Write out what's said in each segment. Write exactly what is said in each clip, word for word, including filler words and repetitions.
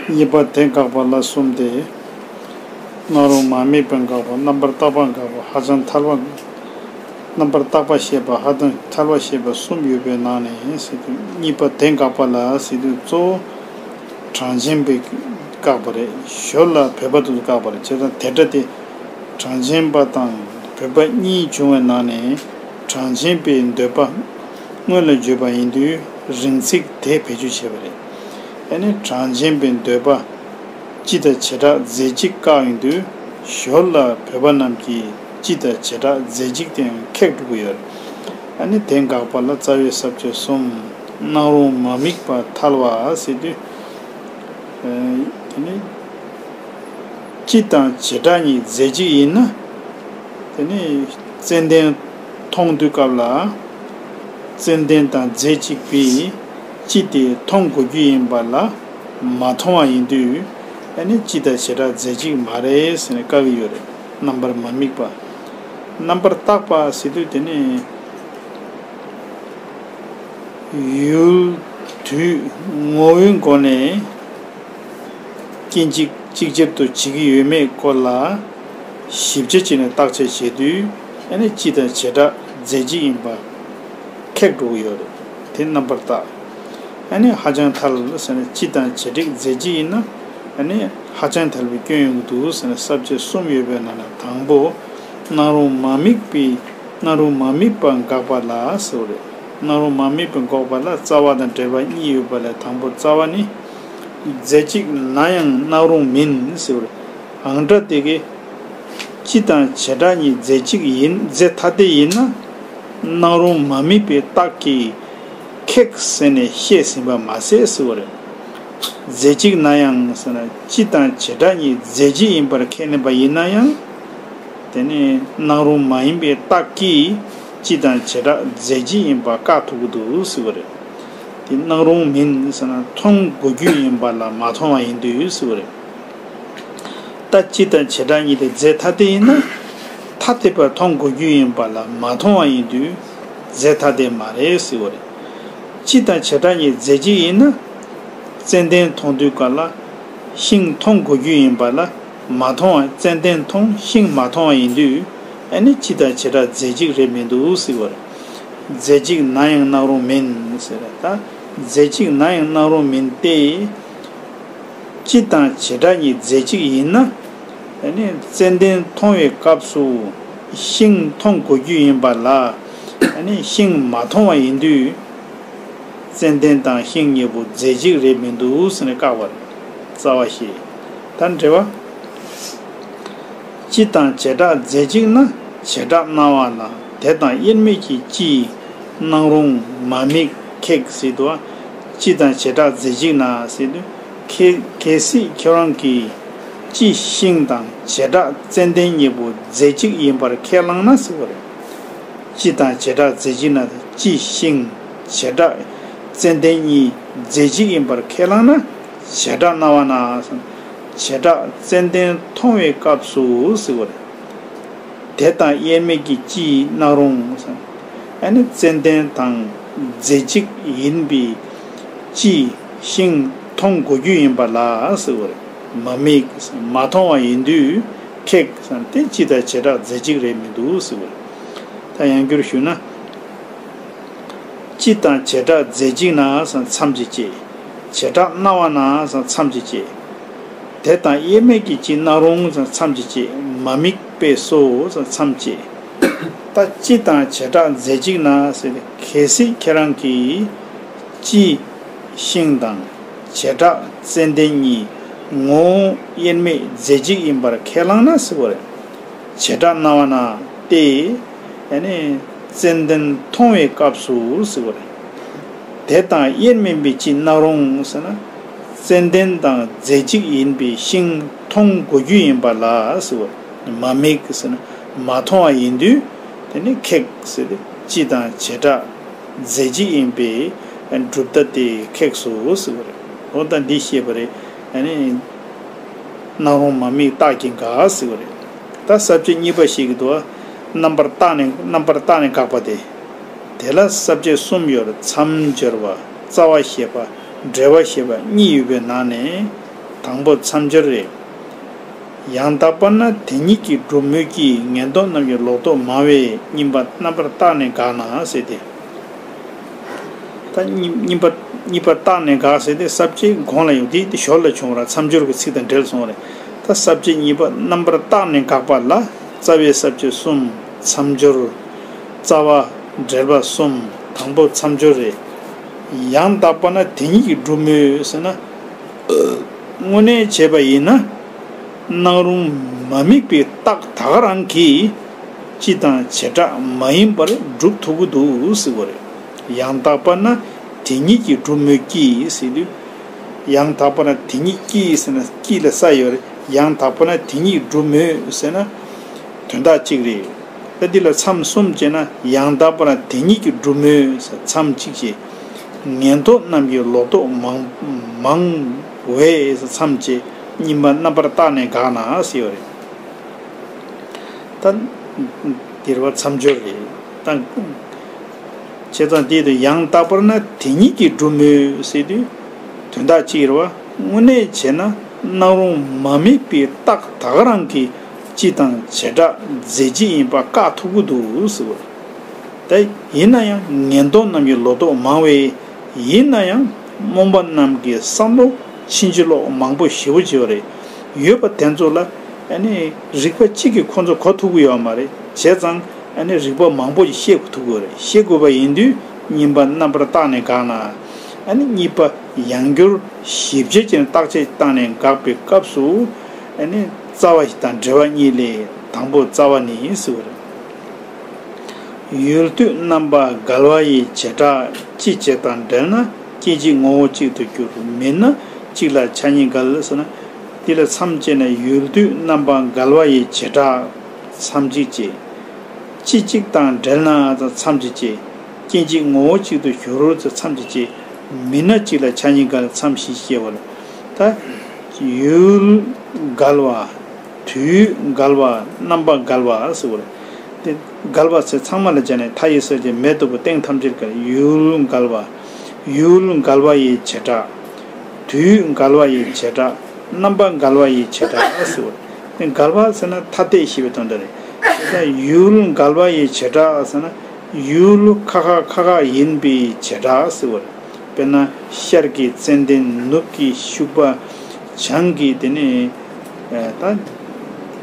གཉིས་པ་དེ་དགག་པ་ལ་གསུམ་སྟེ། སྣང་རུང་མ་དམིགས་པ་དགག་པ། རྣམ་པར་བརྟག་པ་དགག་པ། ཧ་ཅང་ཐལ་བ། རྣམ་པར་བརྟག་པ་བཤད་པ། ཧ་ཅང་ཐལ་བ་བཤད་པ་གསུམ་ཡོད་པའི་ནང་ནས་ཟེར་དུས། གཉིས་པ་དེ་དགག་པ་ལ་ཟེར་དུས་གཙོ་བོ་གྲངས་ཅན་པས་བཀག་པ་རེད། ཞོར་ལ་བོད་པ་དེ་ཚོས་བཀག་པ་རེད། བྱས་ཙང་དེ་སྒྲ་དེ་གྲངས་ཅན་པ་དང་བོད་པ་གཉིས་བྱུང་བའི་ནང་ནས་གྲངས་ཅན་པའི་འདོད་པ་སྔོན་ལ་བརྗོད་པ་ཡིན་དུས་རིང་ཚིག་དེ་བེད་སྤྱོད་བྱས་པ་རེད། ཨ་ནི་གྲངས་ཅན་པའི་འདོད་པ་སྤྱི་དང་བྱེ་བྲག་རྫས་གཅིག་བཀག་ཡོང་དུས་ཞོར་ལ་བོད་པ་རྣམས་ཀྱིས་སྤྱི་དང་བྱེ་བྲག་རྫས་གཅིག་དེའང་ཁེགས་འགྲོ་གི་ཡོད་རེད། ཨ་ནི་དེ་དགག་པ་ལ་རྩ་བའི་ས་བཅད་གསུམ། སྣང་རུང་མ་དམིགས་པ་ཐལ་བ་ཟེར་དུས། ཨ་དེ་ནི་སྤྱི་དང་བྱེ་བྲག་གཉིས་རྫས་གཅིག་ཡིན་ན། དེ་ནི་ཙན་དན་མཐོང་དུས་སྐབས་ལ་ཙན་དན་དང་རྫས་གཅིག་པས་སྤྱི་དེ་མཐོང་དགོས་རྒྱུ་ཡིན་པ་ལ་མ་མཐོང་བ་ཡིན་དུས། ཨ་ནི་སྤྱི་དང་བྱེ་བྲག་རྫས་གཅིག་མ་རེད་ཟེར་ནས་བཀག་གི་ཡོད་རེད། རྣམ་པར་མ་དམིགས་པ། རྣམ་པར་བརྟག་པ་ཟེར་དུས་དེ་ནི་ཡུལ་དུས་ངོ་བོའི་སྒོ་ནས་སྐྱེ་འཇིག་ཅིག་ཅར་དུ་བྱེད་ཀྱི་ཡོད་མེད་སྐོར་ལ་ཞིབ་ཆ་བྱས་ནས་བརྟག་དཔྱད་བྱེད་དུས། ཨ་ནི་སྤྱི་དང་བྱེ་བྲག་རྫས་གཅིག་ཡིན་པ་ཁེགས་འགྲོ་གི་ཡོད་རེད། དེ་རྣམ་པར་བརྟག། ཨ་ནི་ཧ་ཅང་ཐལ་ཟེར་ན་སྤྱི་དང་བྱེ་བྲག་རྫས་གཅིག་ཡིན་ན། ཨ་ནི་ཧ་ཅང་ཐལ་བའི་སྐྱོན་ཡོང་གི་འདུག་ཟེར་ན་ས་བཅད་གསུམ་ཡོད་པའི་ནང་ནས་དང་པོ། སྣང་རུང་མ་དམིགས་པའི་སྣང་རུང་མ་དམིགས་པ་དགག་པ་ལ་ཟེར་བ་རེད། སྣང་རུང་མ་དམིགས་པ་འགོག་པ་ལ་རྩ་བ་དང་འབྲེལ་བ་གཉིས་ཡོད་པ་ལས་དང་པོ་རྩ་བ་ནི། རྫས་གཅིག་ན་ཡང་སྣང་རུང་མིན་ཟེར་བ་རེད། ཨང་སྒྲ་དེ་གའི་སྤྱི་དང་བྱེ་བྲག་གཉིས་རྫས་གཅིག་ཡིན། རྫས་ཐ་དད་ཡིན་ན། སྣང་རུང་མ་དམིགས་པའི་རྟགས་ཀྱིས་ཁེགས་ཟེར་ནས་བཤད་ཟིན་པ་མ་ཟད་ཟེར་བ་རེད། རྫས་གཅིག་ན་ཡང་ཟེར་ན་སྤྱི་དང་བྱེ་བྲག་གཉིས་རྫས་གཅིག་ཡིན་པར་ཁས་ལེན་པ་ཡིན་ན་ཡང་། དེ་ནི་སྣང་རུང་མ་ཡིན་པའི་རྟགས་ཀྱིས་སྤྱི་དང་བྱེ་བྲག་རྫས་གཅིག་ཡིན་པ་བཀག་ཐུབ་ཀྱི་འདུག་ཟེར་བ་རེད། དེ་སྣང་རུང་མིན་ཟེར་ན་མཐོང་དགོས་རྒྱུ་ཡིན་པ་ལ་མ་མཐོང་བ་ཡིན་དུས་ཟེར་བ་རེད། ད་སྤྱི་དང་བྱེ་བྲག་གཉིས་དེ་རྫས་ཐ་དད་ཡིན་ན། ཐ་དད་པར་མཐོང་དགོས་རྒྱུ་ཡིན་པ་ལ་མ་མཐོང་བ་ཡིན་དུས་རྫས་ཐ་དད་མ་རེད་ཟེར་བ་རེད། སྤྱི་དང་བྱེ་བྲག་གཉིས་རྫས་གཅིག་ཡིན་ན། ཙན་དན་མཐོང་དུས་སྐབས་ལ་ཤིང་མཐོང་དགོས་རྒྱུ་ཡིན་པ་ལ་མ་མཐོང་བ། ཙན་དན་མཐོང་ཤིང་མ་མཐོང་བ་ཡིན་དུས། ཨ་ནི་སྤྱི་དང་བྱེ་བྲག་རྫས་གཅིག་རེད་མི་འདུག་ཟེར་བ་རེད། རྫས་གཅིག་ན་ཡང་སྣང་རུང་མིན་ཟེར། ད་རྫས་གཅིག་ན་ཡང་སྣང་རུང་མིན་ཏེ། སྤྱི་དང་བྱེ་བྲག་གཉིས་རྫས་གཅིག་ཡིན་ན། ཨ་ནི་ཙན་དན་མཐོང་བའི་སྐབས་སུ་ཤིང་མཐོང་དགོས་རྒྱུ་ཡིན་པ་ལ། ཨ་ནི་ཤིང་མ་མཐོང་བ་ཡིན་དུས། ཙན་དན་དང་ཤིང་གཉིས་པོ་རྫས་གཅིག་རེད་མི་འདུག་ཟེར་ནས་བཀག་པ་རེད། རྩ་བ་ཤེས། ད་འགྲེལ་བ། སྤྱི་དང་བྱེ་བྲག་རྫས་གཅིག་ན་བྱེ་བྲག་སྣང་བ་ན་དེ་དང་དབྱེར་མེད་ཀྱི་སྤྱིའི་སྣང་རུང་མ་དམིགས་ཁེགས་ཟེར་དུས། སྤྱི་དང་བྱེ་བྲག་རྫས་གཅིག་ན་ཟེར་དུས། གལ་གལ་སྲིད་ཁྱེད་རང་གིས་སྤྱི་ཤིང་དང་བྱེ་བྲག་ཙན་དན་གཉིས་པོ་རྫས་གཅིག་ཡིན་པར་ཁས་བླངས་ན་ཟེར་བ་རེད། སྤྱི་དང་བྱེ་བྲག་རྫས་གཅིག་ན་སྤྱི་ཤིང་བྱེ་བྲག་ཙན་དན་གཉིས་རྫས་གཅིག་ཡིན་པར་ཁས་བླངས་ན། བྱེ་བྲག་སྣང་བ་ན། བྱེ་བྲག་ཙན་དན་མཐོང་བའི་སྐབས་སུ་ཟེར་བ་རེད། དེ་དང་དབྱེར་མེད་ཀྱི་སྤྱིའི་སྣང་རུང་། ཨ་ནི་ཙན་དན་དང་རྫས་གཅིག་ཡིན་པའི་སྤྱིའི་ཤིང་མཐོང་དགོས་རྒྱུ་ཡིན་པ་ལ་ཟེར་བ་རེད། མ་དམིགས། མ་མཐོང་བ་ཡིན་དུས་ཁེགས། དེ་སྤྱི་དང་བྱེ་བྲག་རྫས་གཅིག་རེད་མི་འདུག་ཟེར་བ་རེད། ད་ཡང་བསྐྱར་ཞུས་ན། སྤྱི་དང་བྱེ་བྲག་རྫས་གཅིག་ན་མཚམས་ཀྱིས་བཅད། བྱེ་བྲག་སྣང་བ་ན་མཚམས་ཀྱིས་བཅད། དེ་དང་དབྱེར་མེད་ཀྱི་སྤྱི་སྣང་རུང་མཚམས་ཀྱིས་བཅད། མ་དམིགས་པས་སོ་མཚམས་བཅད། ད་སྤྱི་དང་བྱེ་བྲག་རྫས་གཅིག་ན་ཟེར་ཏེ། གལ་སྲིད་ཁྱེད་རང་གིས་སྤྱི་ཤིང་དང་བྱེ་བྲག་ཙན་དན་གཉིས་ངོ་བོ་དབྱེར་མེད་རྫས་གཅིག་ཡིན་པར་ཁས་བླངས་ན་ཟེར་བ་རེད། བྱེ་བྲག་སྣང་བ་ན་སྟེ། ཡ་ནི་ཙན་དན་མཐོང་བའི་སྐབས་སུ་ཟེར་བ་རེད། དེ་དང་དབྱེར་མེད་པའི་སྤྱི་སྣང་རུང་ཟེར་ན། ཙན་དན་དང་རྫས་གཅིག་ཡིན་པའི་ཤིང་མཐོང་དགོས་རྒྱུ་ཡིན་པ་ལ་ཟེར་བ། མ་དམིགས་ཟེར་ན་མ་མཐོང་བ་ཡིན་དུས། དེ་ནི་ཁེགས་ཟེར་ཏེ། སྤྱི་དང་བྱེ་བྲག་རྫས་གཅིག་ཡིན་པའི་གྲུབ་མཐའ་དེ་ཁེགས་སོ་ཟེར་བ་རེད། འོ་ད་འདི་བཤད་པ་རེད། ཡ་ནི། སྣང་རུང་མ་དམིགས་རྟགས་ཀྱིས་འགལ་ཟེར་བ་རེད། ད་ས་བཅད་གཉིས་པ་ཞིག་གི་འདུག་རྣམ་པར་བརྟགས་ནས་རྣམ་པར་བརྟགས་ནས་དགག་པ་སྟེ། དེ་ལ་ས་བཅད་གསུམ་ཡོད། མཚམས་སྦྱོར་བ། རྩ་བ་བཤད་པ། འབྲེལ་བ་བཤད་པ་གཉིས་ཡོད་པའི་ནང་ནས། དང་པོ་མཚམས་སྦྱོར་རེད། ཡང་དག་པར་ན་དེ་ཉིད་ཀྱིས་གྲུབ་མོད་ཀྱི། ངན་རྟོག་རྣམས་ཀྱི་ལོག་རྟོག་མང་བས། གཉིས་པ་རྣམ་པར་བརྟགས་ནས་དགག་ན་ཟེར་ཏེ། ད་གཉིས་གཉིས་པ་གཉིས་པ་བརྟགས་ནས་དགག་ཟེར་ཏེ་ས་བཅད་གོང་ལ་ཡོད་དེ་དེ་ཞོར་ལ་བྱུང་བ་ར་མཚམས་སྦྱོར་གྱི་ཚིག་དང་འབྲེལ་སོང་བ་རེད། ད་ས་བཅད་གཉིས་པ་རྣམ་པར་བརྟགས་ནས་དགག་པ་ལ། རྩ་བའི་ས་བཅད་གསུམ། མཚམས་སྦྱོར། རྩ་བ། འགྲེལ་པ་གསུམ། དང་པོ་མཚམས་སྦྱོར་རེད། ཡང་དག་པར་ན་དེ་ཉིད་ཀྱིས་གྲུབ་མོད་ཟེར་ན། དངོས་གནས་བྱས་པ་ཡིན་ན། སྣང་རུང་མ་དམིགས་པའི་རྟགས་ད་ག་རང་གིས་སྤྱི་དང་བྱེ་བྲག་མ་ཡིན་པར་སྒྲུབ་ཐུབ་ཀྱི་འདུག་ཟེར་བ་རེད། ཡང་དག་པར་ན་དེ་ཉིད་ཀྱིས་གྲུབ་མོད་ཀྱི་ཟེར་དུས། ཡང་དག་པར་ན་དེ་ཉིད་ཀྱིས་ཟེར་ན་ཀྱིས་ལ་ས་ཡོད་རེད། ཡང་དག་པར་ན་དེ་ཉིད་གྲུབ་མོད་ཟེར་ན་དོན་དག་གཅིག་རེད། ད་འདི་ལ་མཚམས་གསུམ་བྱས་ན་ཡང་དག་པར་ན་དེ་ཉིད་ཀྱིས་གྲུབ་མོད་ཟེར་མཚམས་གཅིག་བྱས། ངན་རྟོག་རྣམས་ཀྱི་ལོག་རྟོག་མང་མང་བས་ཟེར་མཚམས་བཅད། གཉིས་པ་རྣམ་པར་བརྟགས་ནས་དགག་ན་ཟེར་བ་རེད། ད་འདིར་བ་མཚམས་སྦྱོར་རེད། ད་བྱས་ཙང་དེ་དུ་ཡང་དག་པར་ན་དེ་ཉིད་ཀྱིས་གྲུབ་མོད་ཟེར་དུས་དོན་དག་གཅིག་རེད་བ། དངོས་གནས་བྱས་ན་སྣང་རུང་མ་དམིགས་པའི་རྟགས་ད་ག་རང་གིས་སྤྱི་དང་བྱེ་བྲག་རྫས་གཅིག་ཡིན་པ་བཀག་ཐུབ་ཀྱི་འདུག་ཟེར་བ་རེད། ད་ཡིན་ན་ཡང་ངན་རྟོག་རྣམས་ཀྱི་ལོག་རྟོག་མང་བས། ཡིན་ན་ཡང་རྨོངས་པ་རྣམས་ཀྱི་བསམ་བློ་ཕྱིན་ཅི་ལོག་མང་པོ་ཞེ་པོ་ཅིག་ཡོད་རེད། ཡོད་པ་དེ་ཚོ་ལ་ཨ་ནི་རིགས་པ་གཅིག་གིས་ཁོ་ཚོ་གོ་ཐུབ་ཀྱི་ཡོད་མ་རེད། བྱས་ཙང་ཨ་ནི་རིགས་པ་མང་པོ་ཞིག་ཤེས་ཐུབ་ཀྱི་ཡོད་རེད། ཤེས་དགོས་པ་ཡིན་དུས་གཉིས་པ་རྣམ་པར་བརྟགས་ནས་དགག་ན། ཨ་ནི་གཉིས་པ་ཡང་བསྐྱར་ཞིབ་དཔྱད་ཀྱིས་བརྟག་དཔྱད་བཏང་ནས་དགག་པའི་སྐབས་སུ། ཨ་ནི་རྩ་བ་ཞིག་དང་འགྲེལ་པ་གཉིས་ལས་དང་པོ་རྩ་བ་ནི་ཟེར་བ་རེད། ཡུལ་དུས་རྣམ་པ་འགལ་བ་ཡི་བྱེ་བྲག་སྤྱི་གཅིག་དང་འབྲེལ་ན་སྐྱེ་འཇིག་ངོ་བོ་གཅིག་ཏུ་འགྱུར། མིན་ན་གཅིག་ལ་ཆ་གཉིས་འགལ་ཟེར་ན། འདི་ལ་མཚམས་བཅད་ན་ཡུལ་དུས་རྣམ་པ་འགལ་བ་ཡི་བྱེ་བྲག་མཚམས་གཅིག་བཅད། སྤྱི་གཅིག་དང་འབྲེལ་ན་མཚམས་གཅིག་བཅད། སྐྱེ་འཇིག་ངོ་བོ་གཅིག་ཏུ་འགྱུར་ཟེར་མཚམས་གཅིག་བཅད། མིན་ན་གཅིག་ལ་ཆ་གཉིས་འགལ་མཚམས་བཞི་བཅད་པ་ལ། ད་ཡུལ་འགལ་བ། དུས་འགལ་བ། རྣམ་པ་འགལ་བ་ཟེར་བ་རེད། དེ་འགལ་བ་ཚེ་ཚང་མ་ལ་སྦྱར་ནས་མཐའ་ཡས་གསལ་བྱེད་མེ་ལྟ་བུ་སྟེང་ཐམས་ཅད་འགལ། ཡུལ་འགལ་བ། ཡུལ་འགལ་བ་ཡི་བྱེ་བྲག་དུས་འགལ་བ་ཡི་བྱེ་བྲག་རྣམ་པ་འགལ་བ་ཡི་བྱེ་བྲག་ཟེར་བ་རེད། དེ་འགལ་བ་ཟེར་ན་ཐ་དད་ཞེས་པའི་དོན་དག་རེད། དེ་ཡུལ་འགལ་བ་ཡི་བྱེ་བྲག་ཟེར་ན་ཡུལ་ཁ་ཁ་ཁ་ཁ་ཡིན་པའི་བྱེ་བྲག་ཟེར་བ་རེད། དཔེར་ན་ཤར་གྱི་ཙན་དན། ནུབ་ཀྱི་ཤུག་པ། བྱང་གི་དེ་ནི་ད་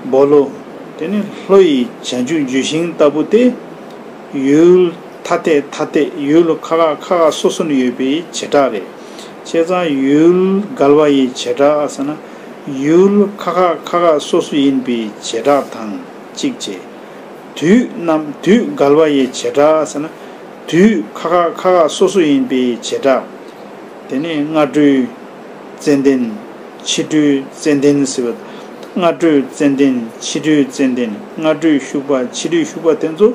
སྦོ་ལོ། དེ་ནི་ལྷོ་ཡི་བྱང་ཆུབ་ལྗོན་ཤིང་ལྟ་བུ་སྟེ། ཡུལ་ཐ་དད་ཐ་དད་ཡུལ་ཁ་ཁ་ཁ་ཁ་སོ་སོ་ནས་ཡོད་པའི་བྱེ་བྲག་རེད། བྱས་ཙང་ཡུལ་འགལ་བ་ཡི་བྱེ་བྲག་ཟེར་ན་ཡུལ་ཁ་ཁ་ཁ་ཁ་སོ་སོ་ཡིན་པའི་བྱེ་བྲག་དང་གཅིག་བྱས། དུས་རྣམ་དུས་འགལ་བ་ཡི་བྱེ་བྲག་ཟེར་ན། དུས་ཁ་ཁ་ཁ་ཁ་སོ་སོ་ཡིན་པའི་བྱེ་བྲག་དེ་ནས་སྔ་དྲོའི་ཙན་དན། ཕྱི་དྲོའི་ཙན་དན་ཟེར་བ། སྔ་དྲོའི་ཙན་དན། ཕྱི་དྲོའི་ཙན་དན། སྔ་དྲོའི་ཤུག་པ། ཕྱི་དྲོའི་ཤུག་པ་དེ་ཚོ་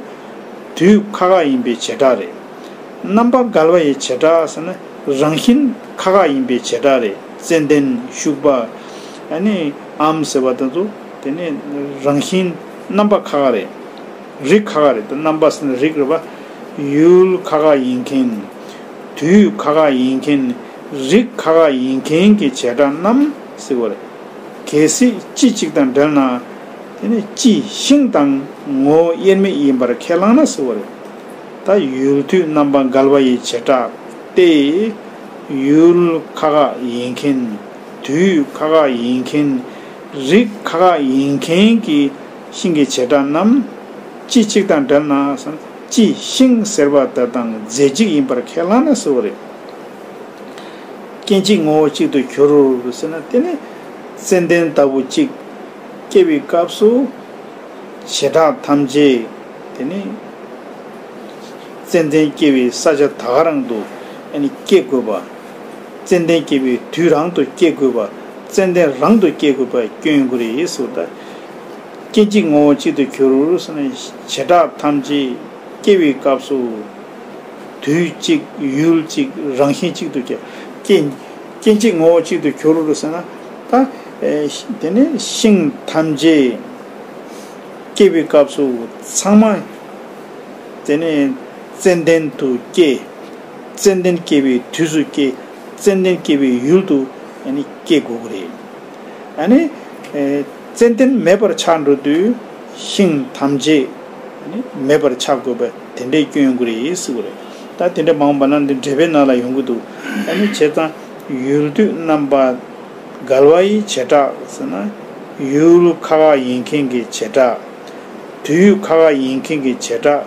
དུས་ཁ་ཁ་ཡིན་པའི་བྱེ་བྲག་རེད། རྣམ་པ་འགལ་བ་ཡི་བྱེ་བྲག་ཟེར་ན་རང་བཞིན་ཁ་ཁ་ཡིན་པའི་བྱེ་བྲག་རེད། ཙན་དན། ཤུག་པ། ཨ་ནི་ཨམ་ཟེར་བ་དེ་ཚོ་དེ་ནི་རང་བཞིན་རྣམ་པ་ཁ་ཁ་རེད། རིགས་ཁ་ཁ་རེད། རྣམ་པ་ཟེར་ན་རིགས་རེད་པ། ཡུལ་ཁ་ཁ་ཡིན་མཁན། དུས་ཁ་ཁ་ཡིན་མཁན། རིགས་ཁ་ཁ་ཡིན་མཁན་གྱི་བྱེ་བྲག་རྣམས་ཟེར་བ་རེད། གལ་སྲིད་སྤྱི་གཅིག་དང་འབྲེལ་ན། དེ་ནི་སྤྱི་ཤིང་དང་ངོ་བོ་དབྱེར་མེད་ཡིན་པར་ཁས་བླངས་ན་ཟེར་བ་རེད། ད་ཡུལ་དུས་རྣམ་པ་འགལ་བ་ཡི་བྱེ་བྲག་སྟེ། ཡུལ་ཁ་ཁ་ཡིན་མཁན། དུས་ཁ་ཁ་ཡིན་མཁན། རིགས་ཁ་ཁ་ཡིན་མཁན་གྱི་ཤིང་གི་བྱེ་བྲག་རྣམས་སྤྱི་གཅིག་དང་འབྲེལ་ན་ཟེར་ན། སྤྱི་ཤིང་ཟེར་བ་དེ་དང་རྫས་གཅིག་ཡིན་པར་ཁས་བླངས་ན་ཟེར་བ་རེད། སྐྱེ་འཇིག་ངོ་བོ་གཅིག་ཏུ་གྱུར་ཟེར་ན། དེ་ནི་ཙན་དན་ལྟ་བུ་གཅིག་སྐྱེ་བའི་སྐབས་སུ་བྱེ་བྲག་ཐམས་ཅད་དེ་ནི་ཙན་དན་སྐྱེ་བའི་ས་ཆ་ད་ག་རང་དུ་ཨ་ནི་སྐྱེ་དགོས་པ། ཙན་དན་སྐྱེ་བའི་དུས་རང་དུ་སྐྱེ་དགོས་པ། ཙན་དན་རང་དུ་སྐྱེ་དགོས་པ་སྐྱོན་ཡོང་གི་རེད་ཟེར་བ་དང་། སྐྱེ་འཇིག་ངོ་བོ་གཅིག་ཏུ་གྱུར་ཟེར་ན། བྱེ་བྲག་ཐམས་ཅད་སྐྱེ་བའི་སྐབས་སུ་དུས་གཅིག་ཡུལ་གཅིག་རང་བཞིན་གཅིག་ཏུ་སྐྱེ། སྐྱེ་སྐྱེ་འཇིག་ངོ་བོ་གཅིག་ཏུ་གྱུར་ཟེར་ན། ད་ཨེ་དེ་ནི་ཤིང་ཐམས་ཅད་སྐྱེ་བའི་སྐབས་སུ་ཚང་མ་དེ་ནི་ཙན་དན་དུ་སྐྱེ། ཙན་དན་སྐྱེ་བའི་དུས་སུ་སྐྱེ། ཙན་དན་སྐྱེ་བའི་ཡུལ་དུ་ཨ་ནི་སྐྱེ་དགོས་ཀྱི་རེད། ཨ་ནི། ཙན་དན་མེད་པར་ཆགས་འགྲོ་དུས་ཤིང་ཐམས་ཅད་ཨ་ནི་མེད་པར་ཆགས་དགོས་པ་དེ་འདྲའི་སྐྱོན་ཡོང་གི་རེད་ཟེར་གི་རེད། ད་དེ་འདྲ་མང་པ་ན་འདི་འགྲེལ་པའི་ནང་ལ་ཡོང་གི་འདུག་ཨ་ནི་བྱས་ཙང་ཡུལ་དུས་རྣམ་པ་འགལ་བ་ཡི་བྱེ་བྲག་ཟེར་ན། ཡུལ་ཁ་ཁ་ཡིན་མཁན་གྱི་བྱེ་བྲག་དུས་ཁ་ཁ་ཡིན་མཁན་གྱི་བྱེ་བྲག་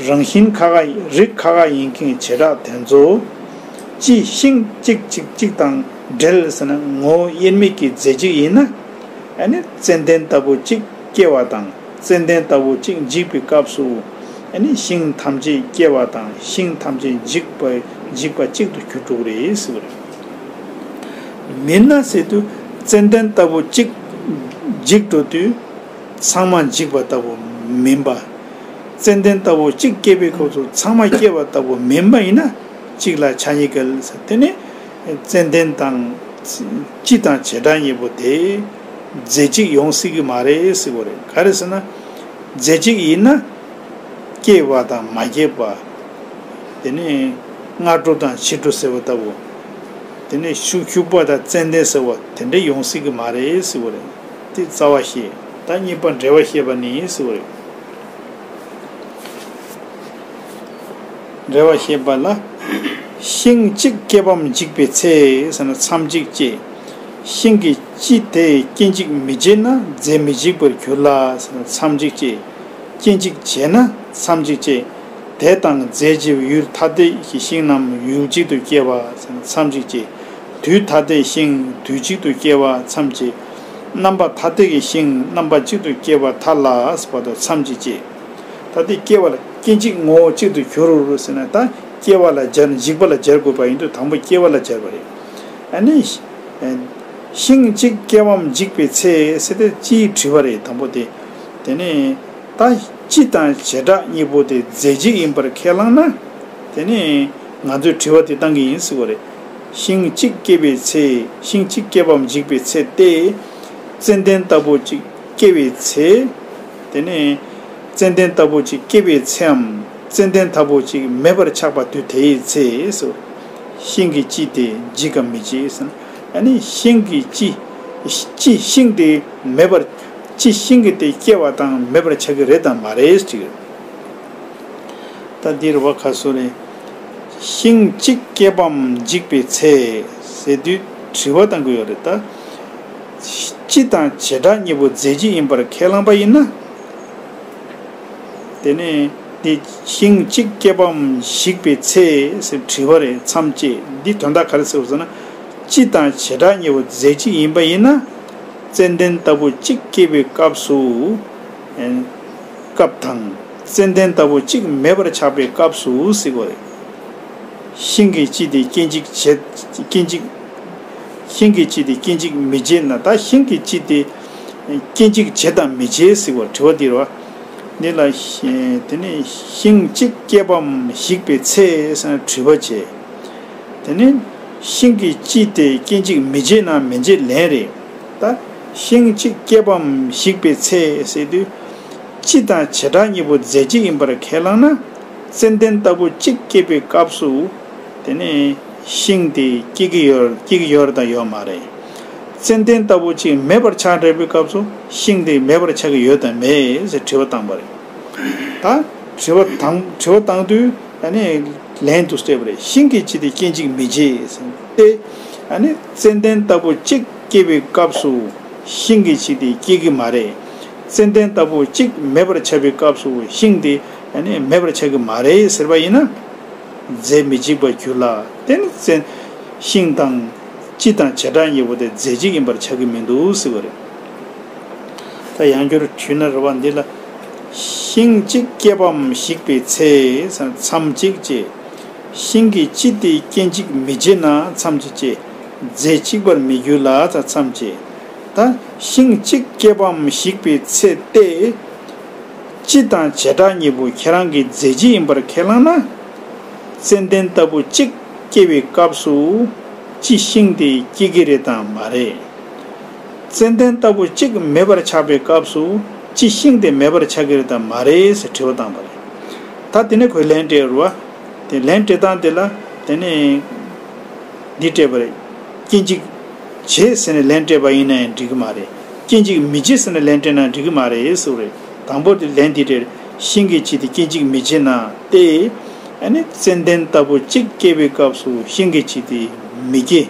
རང་བཞིན་ཁ་ཁ་རིགས་ཁ་ཁ་ཡིན་མཁན་གྱི་བྱེ་བྲག་དེ་ཚོ། ཅི་ཤིང་གཅིག་གཅིག་གཅིག་དང་འབྲེལ་ཟེར་ན་ངོ་བོ་དབྱེར་མེད་ཀྱི་རྫས་གཅིག་ཡིན་ན། ཨ་ནི་ཙན་དན་ལྟ་བུ་གཅིག་སྐྱེ་བ་དང་ཙན་དན་ལྟ་བུ་གཅིག་འཇིག་པའི་སྐབས་སུ། ཨ་ནི་ཤིང་ཐམས་ཅད་སྐྱེ་བ་དང་ཤིང་ཐམས་ཅད་འཇིག་པ་འཇིག་པ་གཅིག་ཏུ་གྱུར་འགྲོ་གི་རེད་ཟེར་བ་རེད། མིན་ན་ཟེར་དུས་ཙན་དན་ལྟ་བུ་གཅིག་འཇིག་འགྲོ་དུས། ཚང་མ་འཇིག་པ་ལྟ་བུ་མིན་པ། ཙན་དན་ལྟ་བུ་གཅིག་སྐྱེས་པའི་སྐབས་སུ་ཚང་མ་སྐྱེས་པ་ལྟ་བུ་མིན་པ་ཡིན་ན་གཅིག་ལ་ཆ་གཉིས་འགལ་ཟེར། དེ་ནི་ཙན་དན་དང་སྤྱི་དང་བྱེ་བྲག་གཉིས་པོ་དེ་རྫས་གཅིག་ཡོང་སྲིད་ཀྱི་མ་རེད་ཟེར་བ་རེད། ག་རེ་ཟེར་ན། རྫས་གཅིག་ཡིན་ན་སྐྱེས་པ་དང་མ་སྐྱེས་པ། དེ་ནི་སྔ་དྲོ་དང་ཕྱི་དྲོ་ཟེར་བ་ལྟ་བུ། དེ་ནི་ཤུག་ཤུག་པ་དང་ཙན་དན་ཟེར་བ་དེ་འདྲ་ཡོང་སྲིད་ཀྱི་མ་རེད་ཟེར་བ་རེད། དེ་རྩ་བ་བཤད། ད་གཉིས་པ་འབྲེལ་བ་བཤད་པ་ནི་ཟེར་བ་རེད། འབྲེལ་བ་བཤད་པ་ལ། ཤིང་གཅིག་སྐྱེས་པའམ་འཇིག་པའི་ཚེ་ཟེར་ན་མཚམས་གཅིག་བཅད། ཤིང་གི་སྤྱི་དེ་སྐྱེ་འཇིག་མི་བྱེད་ན་རྫས་མི་འཇིག་པར་འགྱུར་ལ་ཟེར་ན་མཚམས་གཅིག་བཅད། སྐྱེ་འཇིག་བྱེད་ན་མཚམས་གཅིག་བཅད། དེ་དང་རྫས་ཀྱི་ཡུལ་ཐ་དད་ཀྱི་ཤིང་རྣམས་ཡུལ་གཅིག་ཏུ་སྐྱེ་བ་མཚམས་གཅིག་བཅད། དུས་ཐ་དད་ཤིང་དུས་གཅིག་ཏུ་སྐྱེ་བ་མཚམས་བཅད། རྣམ་པ་ཐ་དད་ཀྱི་ཤིང་རྣམ་པ་གཅིག་ཏུ་སྐྱེ་བ་མཐའ་ལ་ཟེར་བ་དང་མཚམས་གཅིག་བཅད། ད་དེ་སྐྱེ་བ་ལ་སྐྱེ་འཇིག་ངོ་བོ་གཅིག་ཏུ་གྱུར་རོ་ཟེར་ན་ད་སྐྱེ་བ་ལ་སྦྱར་འཇིག་པ་ལ་སྦྱར་དགོས་པ་ཡིན་དུས་དང་པོ་སྐྱེ་བ་ལ་སྦྱར་བ་རེད། ཨ་ནི། ཤིང་གཅིག་སྐྱེ་བའམ་འཇིག་པའི་ཚེ་ཟེར་ཏེ་སྤྱིའི་དྲི་བ་རེད་དང་པོ་དེ། དེ་ནས་ད་སྤྱི་དང་བྱེ་བྲག་གཉིས་པོ་དེ་རྫས་གཅིག་ཡིན་པར་ཁས་བླངས་ན། དེ་ནས་ང་ཚོས་དྲི་བ་དེ་བཏང་གི་ཡིན་ཟེར་བ་རེད། ཤིང་གཅིག་སྐྱེ་བའི་ཚེ་ཤིང་གཅིག་སྐྱེ་བའམ་འཇིག་པའི་ཚེ་སྟེ། ཙན་དན་ལྟ་བུ་གཅིག་སྐྱེ་བའི་ཚེ། དེ་ནས་ཙན་དན་ལྟ་བུ་གཅིག་སྐྱེ་བའི་ཚེའམ་ཙན་དན་ལྟ་བུ་གཅིག་མེད་པར་ཆགས་པ་དུས་དེའི་ཚེ་སོ། ཤིང་གི་སྤྱི་དེ་འཇིག་གམ་མི་འཇིག་ཟེར་ན། ཨ་ནི་ཤིང་གི་སྤྱི། སྤྱི་ཤིང་དེ་མེད་པར། སྤྱི་ཤིང་གི་དེ་སྐྱེ་བ་དང་མེད་པར་ཆགས་ཀྱི་རེད་དམ་མ་རེད་ཅིག་ད་འདིར་བ་ཁ་སོ་རེད། ཤིང་གཅིག་སྐྱེ་བའམ་འཇིག་པའི་ཚེ་ཟེར་དུས་དྲི་བ་བཏང་གི་ཡོད་རེད་ད། སྤྱི་དང་བྱེ་བྲག་གཉིས་པོ་རྫས་གཅིག་ཡིན་པར་ཁས་བླངས་པ་ཡིན་ན། དེ་ནས་འདི་ཤིང་གཅིག་སྐྱེ་བའམ་ཞིག་པའི་ཚེ་ཟེར་དྲི་བ་རེད་མཚམས་བཅད། འདི་དོན་དག་ག་རེ་ཟེར་བ་ཟེར་ན། སྤྱི་དང་བྱེ་བྲག་གཉིས་པོ་རྫས་གཅིག་ཡིན་པ་ཡིན་ན། ཙན་དན་ལྟ་བུ་གཅིག་སྐྱེ་བའི་སྐབས་སུ། སྐབས་དང་། ཙན་དན་ལྟ་བུ་གཅིག་མེད་པར་ཆགས་པའི་སྐབས་སུ་ཟེར་བ་རེད། ཤིང་གི་སྤྱི་དེ་སྐྱེ་འཇིག་བྱེད། སྐྱེ་འཇིག་ཤིང་གི་སྤྱི་དེ་སྐྱེ་འཇིག་མི་བྱེད་ན་ད་ཤིང་གི་སྤྱི་དེ་སྐྱེ་འཇིག་བྱེད་དམ་མི་བྱེད་ཟེར་བ་དྲི་བ་འདི་རེད་བ། འདི་ལ་དེ་ནས་ཤིང་གཅིག་སྐྱེ་བའམ་ཞིག་པའི་ཚེ་ཟེར་ན་དྲི་བ་བྱེད། དེ་ནས་ཤིང་གི་སྤྱི་དེ་སྐྱེ་འཇིག་མི་བྱེད་ན་མི་བྱེད་ལན་རེད། ད་ཤིང་གཅིག་སྐྱེ་བའམ་ཞིག་པའི་ཚེ་ཟེར་དུས། སྤྱི་དང་བྱེ་བྲག་གཉིས་པོ་རྫས་གཅིག་ཡིན་པར་ཁས་བླངས་ན། ཙན་དན་ལྟ་བུ་གཅིག་སྐྱེ་བའི་སྐབས་སུ། དེ་ནས་ཤིང་དེ་སྐྱེ་གི་ཡོད་སྐྱེ་གི་ཡོད་དང་ཡོད་མ་རེད། ཙན་དན་ལྟ་བུ་གཅིག་མེད་པར་ཆགས་འགྲོ་བའི་སྐབས་སུ་ཤིང་དེ་མེད་པར་ཆགས་ཀྱི་ཡོད་དམ་མེད་ཟེར་དྲི་བ་བཏང་བ་རེད། ད་དྲི་བ་དང་དྲི་བ་བཏང་དུས་ཨ་ནི་ལན་དུ་སྤྲད་པ་རེད། ཤིང་གི་སྤྱི་དེ་སྐྱེ་འཇིག་མི་བྱེད་ཟེར་ཏེ། ཨ་ནི་ཙན་དན་ལྟ་བུ་གཅིག་སྐྱེ་བའི་སྐབས་སུ་ཤིང་གི་སྤྱི་དེ་སྐྱེ་གི་མ་རེད། ཙན་དན་ལྟ་བུ་གཅིག་མེད་པར་ཆགས་པའི་སྐབས་སུ་ཤིང་དེ་ཨ་ནི་མེད་པར་ཆགས་ཀྱི་མ་རེད་ཟེར་བ་ཡིན་ན། རྫས་མི་འཇིག་པར་འགྱུར་ལ། དེ་ནི་ཙན། ཤིང་དང་། སྤྱི་དང་བྱེ་བྲག་གཉིས་པོ་དེ་རྫས་གཅིག་ཡིན་པར་ཆགས་ཀྱི་མི་འདུག་ཟེར་བ་རེད། ད་ཡང་བསྐྱར་བྱུས་ན་རེ་བ་འདི་ལ། ཤིང་གཅིག་སྐྱེ་བའམ་ཞིག་པའི་ཚེ་མཚམས་གཅིག་བཅད། ཤིང་གི་སྤྱི་དེ་སྐྱེ་འཇིག་མི་བྱེད་ན་མཚམས་གཅིག་བཅད། རྫས་གཅིག་པར་མི་འགྱུར་ལ་མཚམས་བཅད། ད་ཤིང་གཅིག་སྐྱེ་བའམ་ཞིག་པའི་ཚེ་སྟེ། སྤྱི་དང་བྱེ་བྲག་གཉིས་པོ་ཁྱེད་རང་གི་རྫས་གཅིག་ཡིན་པར་ཁས་བླངས་ན། ཙན་དན་ལྟ་བུ་གཅིག་སྐྱེ་བའི་སྐབས་སུ་སྤྱི་ཤིང་དེ་སྐྱེ་གི་རེད་དམ་མ་རེད། ཙན་དན་ལྟ་བུ་གཅིག་མེད་པར་ཆགས་པའི་སྐབས་སུ་སྤྱི་ཤིང་དེ་མེད་པར་ཆགས་ཀྱི་རེད་དམ་མ་རེད་ཟེར་དྲི་བ་བཏང་བ་རེད། ད་དེ་ནས་ཁོས་ལན་སྤྲད་རུ་བ། དེ་ལན་སྤྲད་སྟངས་དེ་ལ་དེ་ནས་འདི་སྤྲད་པ་རེད། སྐྱེ་འཇིག་བྱེད་ཟེར་ནས་ལན་སྤྲད་པ་ཡིན་ན་ཡང་འགྲིག་གི་མ་རེད། སྐྱེ་འཇིག་མི་བྱེད་ཟེར་ནས་ལན་སྤྲད་ན་འགྲིག་གི་མ་རེད་ཟེར་བ་རེད། དང་པོ་དེ་ལན་དེ་རེད། ཤིང་གི་གཅིག་དེ་སྐྱེ་འཇིག་མི་བྱེད་ན་སྟེ། ཨ་ནི་ཙན་དན་ལྟ་བུ་གཅིག་སྐྱེ་བའི་སྐབས་སུ་ཤིང་གི་གཅིག་དེ་མི་སྐྱེ།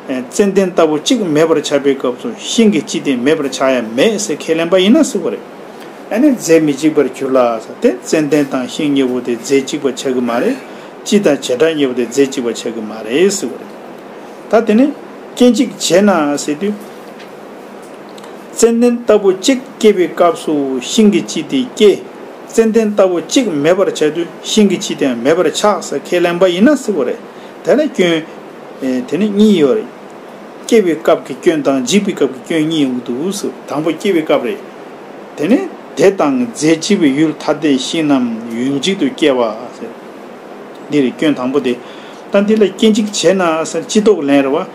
ཙན་དན་ལྟ་བུ་གཅིག་མེད་པར་ཆགས་པའི་སྐབས་སུ་ཤིང་གི་གཅིག་དེ་མེད་པར་ཆགས་ཡ་མེད་ཟེར་ཁས་ལེན་པ་ཡིན་ན་ཟེར་བ་རེད། ཨ་ནི་རྫས་མི་གཅིག་པར་གྱུར་ལ་ཟེར་ཏེ། ཙན་དན་དང་ཤིང་གཉིས་པོ་དེ་རྫས་གཅིག་པ་ཆགས་ཀྱི་མ་རེད། སྤྱི་དང་བྱེ་བྲག་གཉིས་པོ་དེ་རྫས་གཅིག་པ་ཆགས་ཀྱི་མ་རེད་ཟེར་བ་རེད། ད་དེ་ནི་སྐྱེ་འཇིག་བྱེད་ན་ཟེར་དུས། ཙན་དན་ལྟ་བུ་གཅིག་སྐྱེ་བའི་སྐབས་སུ་ཤིང་གི་གཅིག་དེ་སྐྱེ། ཙན་དན་ལྟ་བུ་གཅིག་མེད་པར་ཆགས་དུས་ཤིང་གི་གཅིག་དེ་མེད་པར་ཆགས་ཟེར་ཁས་ལེན་པ་ཡིན་ན་ཟེར་བ་རེད། དེ་ལ་སྐྱོན། ཨེ། དེ་ནི་གཉིས་ཡོད་རེད། སྐྱེ་བའི་སྐབས་ཀྱི་སྐྱོན་དང་འཇིག་པའི་སྐབས་ཀྱི་སྐྱོན་གཉིས་ཡོང་གི་འདུག་ཟེར། དང་པོ་སྐྱེ་བའི་སྐབས་རེད། དེ་ནི་དེ་དང་རྫས་གཅིག་པའི་ཡུལ་ཐ་དད་ཤིང་རྣམས་ཡུལ་གཅིག་ཏུ་སྐྱེ་བ་ཟེར། འདི་རེད་སྐྱོན་དང་པོ་དེ། ད་འདི་ལ་སྐྱེ་འཇིག་བྱེད་ན་ཟེར་སྤྱི་ལྡོག་ལན་རེད་བ།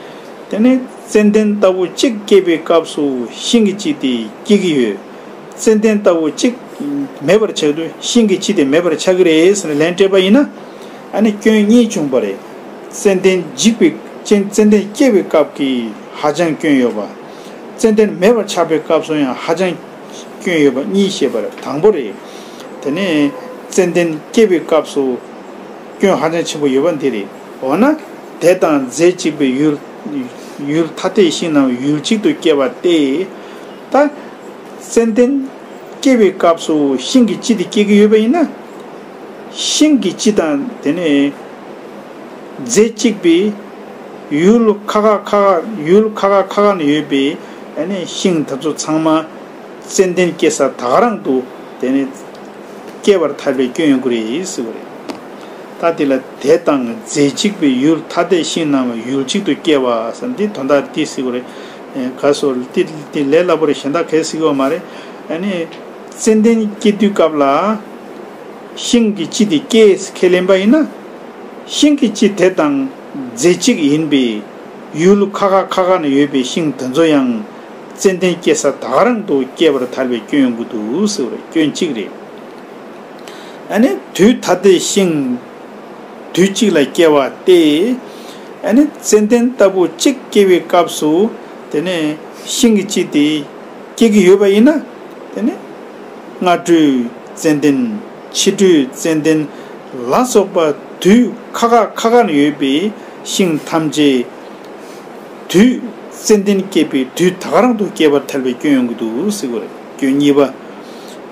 དེ་ནི་ཙན་དན་ལྟ་བུ་གཅིག་སྐྱེ་བའི་སྐབས་སུ་ཤིང་གི་གཅིག་དེ་སྐྱེ་གི་ཡོད། ཙན་དན་ལྟ་བུ་གཅིག་མེད་པར་ཆགས་དུས་ཤིང་གི་གཅིག་དེ་མེད་པར་ཆགས་ཀྱི་རེད་ཟེར་ནས་ལན་སྤྲད་པ་ཡིན་ན། ཨ་ནི་སྐྱོན་གཉིས་བྱུང་བ་རེད། ཙན་དན་འཇིག་པའི་ཙན་ཙན་དན་སྐྱེ་བའི་སྐབས་ཀྱི་ཧ་ཅང་སྐྱོན་ཡོད་པ། ཙན་དན་མེད་པར་ཆགས་པའི་སྐབས་སུ་ཡང་ཧ་ཅང་སྐྱོན་ཡོད་པ་གཉིས་བཤད་པ་རེད། དང་པོ་རེད། དེ་ནས་ཙན་དན་སྐྱེ་བའི་སྐབས་སུ་སྐྱོན་ཧ་ཅང་ཆེན་པོ་ཡོད་པ་འདི་རེད། འོ་ན་དེ་དང་རྫས་གཅིག་པའི་ཡུལ་ཡུལ་ཐ་དད་ཤིང་རྣམས་ཡུལ་གཅིག་ཏུ་སྐྱེ་བ་སྟེ། ད་ཙན་དན་སྐྱེ་བའི་སྐབས་སུ་ཤིང་གི་སྤྱི་དེ་སྐྱེ་གི་ཡོད་པ་ཡིན་ན། ཤིང་གི་སྤྱི་དང་དེ་ནས་རྫས་གཅིག་པའི་ཡུལ་ཁ་ཁ་ཁ་ཁ་ཡུལ་ཁ་ཁ་ཁ་ཁ་ན་ཡོད་པའི་ཨ་ནི་ཤིང་དེ་ཚོ་ཚང་མ་ཙན་དན་སྐྱེ་ས་ད་ག་རང་དུ་དེ་ནི་སྐྱེ་བར་ཐལ་བའི་སྐྱོན་ཡོང་གི་རེད་ཟེར་བ་རེད། ད་དེ་ལ་དེ་དང་རྫས་གཅིག་པའི་ཡུལ་ཐ་དད་ཤིང་རྣམས་ཡུལ་གཅིག་ཏུ་སྐྱེ་བ་ཟེར་འདི་དོན་དག་དེ་ཟེར་བ་རེད། ག་སོ་དེ་དེ་ལས་སླ་པོ་རེད། གཞན་དག་གས་ཟེར་གི་ཡོད་མ་རེད། ཨ་ནི་ཙན་དན་སྐྱེ་དུས་སྐབས་ལ། ཤིང་གི་སྤྱི་དེ་སྐྱེ་ཁས་ལེན་པ་ཡིན་ན། ཤིང་གི་སྤྱི་དེ་དང་རྫས་གཅིག་ཡིན་པས་ཡུལ་ཁ་ཁ་ཁ་ཁ་ན་ཡོད་པའི་ཤིང་དེ་ཚོ་ཡང་ཙན་དན་སྐྱེ་ས་ད་ག་རང་དུ་སྐྱེ་བར་ཐལ་བའི་སྐྱོན་ཡོང་གི་འདུག་ཟེར་བ་རེད། སྐྱོན་གཅིག་རེད། ཨ་ནི་དུས་ཐ་དད་ཤིང་དུས་གཅིག་ལ་སྐྱེ་བ་སྟེ། ཨ་ནི་ཙན་དན་ལྟ་བུ་གཅིག་སྐྱེ་བའི་སྐབས་སུ་དེ་ནས་ཤིང་གི་སྤྱི་དེ་སྐྱེ་གི་ཡོད་པ་ཡིན་ན། དེ་ནི་སྔ་དུས་ཙན་དན། ཕྱི་དུས་ཙན་དན་ལ་སོགས་པ་དུས་ཁ་ཁ་ཁ་ཁ་ན་ཡོད་པའི་ཤིང་ཐམས་ཅད་དུས་ཙན་དན་སྐྱེས་པའི་དུས་ད་ག་རང་དུ་སྐྱེ་བར་ཐལ་བའི་སྐྱོན་ཡོང་གི་འདུག་ཟེར་གི་རེད། སྐྱོན་གཉིས་པ།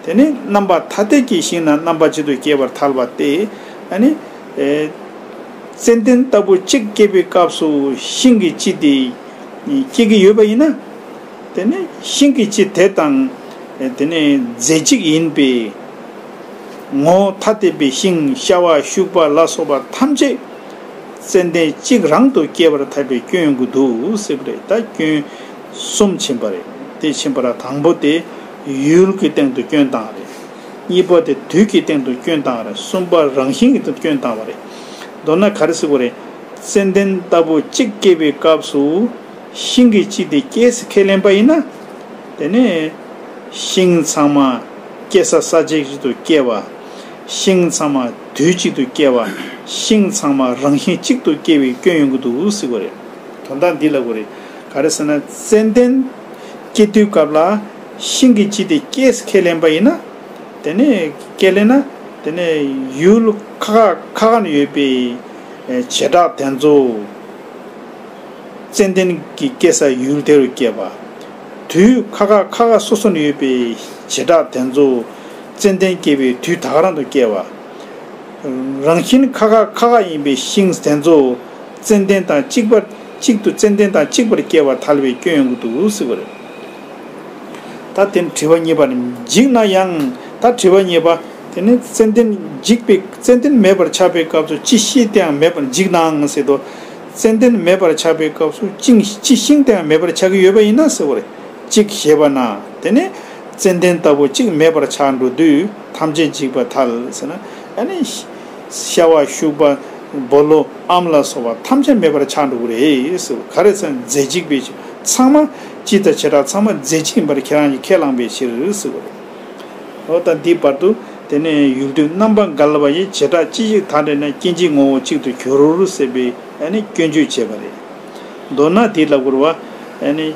དེ་ནི་རྣམ་པ་ཐ་དད་ཀྱི་ཤིང་རྣམས་རྣམ་པ་གཅིག་ཏུ་སྐྱེ་བར་ཐལ་བ་སྟེ། ཨ་ནི། ཨེ། ཙན་དན་ལྟ་བུ་གཅིག་སྐྱེ་བའི་སྐབས་སུ་ཤིང་གི་སྤྱི་དེ་སྐྱེ་གི་ཡོད་པ་ཡིན་ན། དེ་ནི་ཤིང་གི་སྤྱི་དེ་དང་དེ་ནི་རྫས་གཅིག་ཡིན་པས། ངོ་བོ་ཐ་དད་པའི་ཤིང་ཤ་བ་ཤུག་པ་ལ་སོགས་པ་ཐམས་ཅད་ཙན་དན་གཅིག་རང་དུ་སྐྱེ་བར་ཐལ་བའི་སྐྱོན་ཡོང་གི་འདུག་ཟེར་བ་རེད། ད་སྐྱོན་གསུམ་ཕྱིན་པ་རེད། དེ་ཕྱིན་པ་ལ་དང་པོ་དེ་ཡུལ་གྱི་སྟེང་དུ་སྐྱོན་བཏང་བ་རེད། གཉིས་པ་དེ་དུས་ཀྱི་སྟེང་དུ་སྐྱོན་བཏང་བ་རེད། གསུམ་པ་རང་བཞིན་གྱི་སྟེང་དུ་སྐྱོན་བཏང་བ་རེད། མདོར་ན་ག་རེ་ཟེར་དགོས་རེད། ཙན་དན་ལྟ་བུ་གཅིག་སྐྱེ་བའི་སྐབས་སུ་ཤིང་གི་སྤྱི་དེ་སྐྱེ་ཟེར་ཁས་ལེན་པ་ཡིན་ན། དེ་ནས་ཤིང་ཚང་མ་སྐྱེ་ས་ས་གཅིག་ཏུ་སྐྱེ་བ། ཤིང་ཚང་མ་དུས་གཅིག་ཏུ་སྐྱེ་བ། ཤིང་ཚང་མ་རང་བཞིན་གཅིག་ཏུ་སྐྱེ་བའི་སྐྱོན་ཡོང་གི་འདུག་ཟེར་དགོས་རེད། དོན་དག་འདི་ལབ་དགོས་རེད། ག་རེ་ཟེར་ན་ཙན་དན་སྐྱེ་དུས་སྐབས་ལ་ཤིང་གི་སྤྱི་དེ་སྐྱེ་ཟེར་ཁས་ལེན་པ་ཡིན་ན། དེ་ནས་ཁས་ལེན་ན་དེ་ནས་ཡུལ་ཁ་ཁ་ཁ་ཁ་ན་ཡོད་པའི་བྱེ་བྲག་དེ་ཚོ་ཙན་དན་གྱི་སྐྱེ་ས་ཡུལ་དེ་རུ་སྐྱེ་བ། དུས་ཁ་ཁ་ཁ་ཁ་སོ་སོ་ན་ཡོད་པའི་བྱེ་བྲག་དེ་ཚོ་ཙན་དན་སྐྱེ་བའི་དུས་ད་ག་རང་དུ་སྐྱེ་བ། རང་བཞིན་ཁ་ཁ་ཁ་ཁ་ཡིན་པའི་ཤིང་དེ་ཚོ་ཙན་དན་དང་གཅིག་པར་གཅིག་ཏུ་ཙན་དན་དང་གཅིག་པར་སྐྱེ་བར་ཐལ་བའི་སྐྱོན་ཡོང་གི་འདུག་ཟེར་བ་རེད། ད་དེ་དྲི་བ་གཉིས་པ་ནི་འཇིག་ན་ཡང་། ད་དྲི་བ་གཉིས་པ། དེ་ནི་ཙན་དན་འཇིག་པའི་ཙན་དན་མེད་པར་ཆགས་པའི་སྐབས་སུ་ཅི་ཤིང་དེའང་མེད་པར་འཇིག་ནའང་ཟེར་དོ། ཙན་དན་མེད་པར་ཆགས་པའི་སྐབས་སུ་ཅི་ཅི་ཤིང་དེའང་མེད་པར་ཆགས་ཀྱི་ཡོད་པ་ཡིན་ན་ཟེར་བ་རེད། གཅིག་ཞེས་པ་ན་དེ་ནི་ཙན་དན་ལྟ་བུ་གཅིག་མེད་པར་ཆགས་འགྲོ་དུས་ཐམས་ཅད་འཇིག་པར་ཐལ་ཟེར་ན། ཨ་ནི་ཤ་བ་ཤུག་པ་སྦོ་ལོ་ཨམ་ལ་སོགས་པ་ཐམས་ཅད་མེད་པར་ཆགས་འགྲོ་གི་རེད་ཟེར། ག་རེ་ཟེར་ན་རྫས་གཅིག་པའི་ཚང་མ་སྤྱི་དང་བྱེ་བྲག་ཚང་མ་རྫས་གཅིག་ཡིན་པར་ཁྱེད་རང་གིས་ཁས་བླངས་པའི་ཕྱིར་ཟེར་བ་རེད། འོ་ད་འདིའི་བར་དུ་དེ་ནས་ཡུལ་དུས་རྣམ་པ་འགལ་བ་ཡི་བྱེ་བྲག་ཅི་ཞིག་ཐ་དད་ན་སྐྱེ་འཇིག་ངོ་བོ་གཅིག་ཏུ་འགྱུར་ཟེར་བའི་ཨ་ནི་སྐྱོན་བརྗོད་བྱས་པ་རེད། མདོར་ན་དེ་ལ་གོ་བ། ཨ་ནི་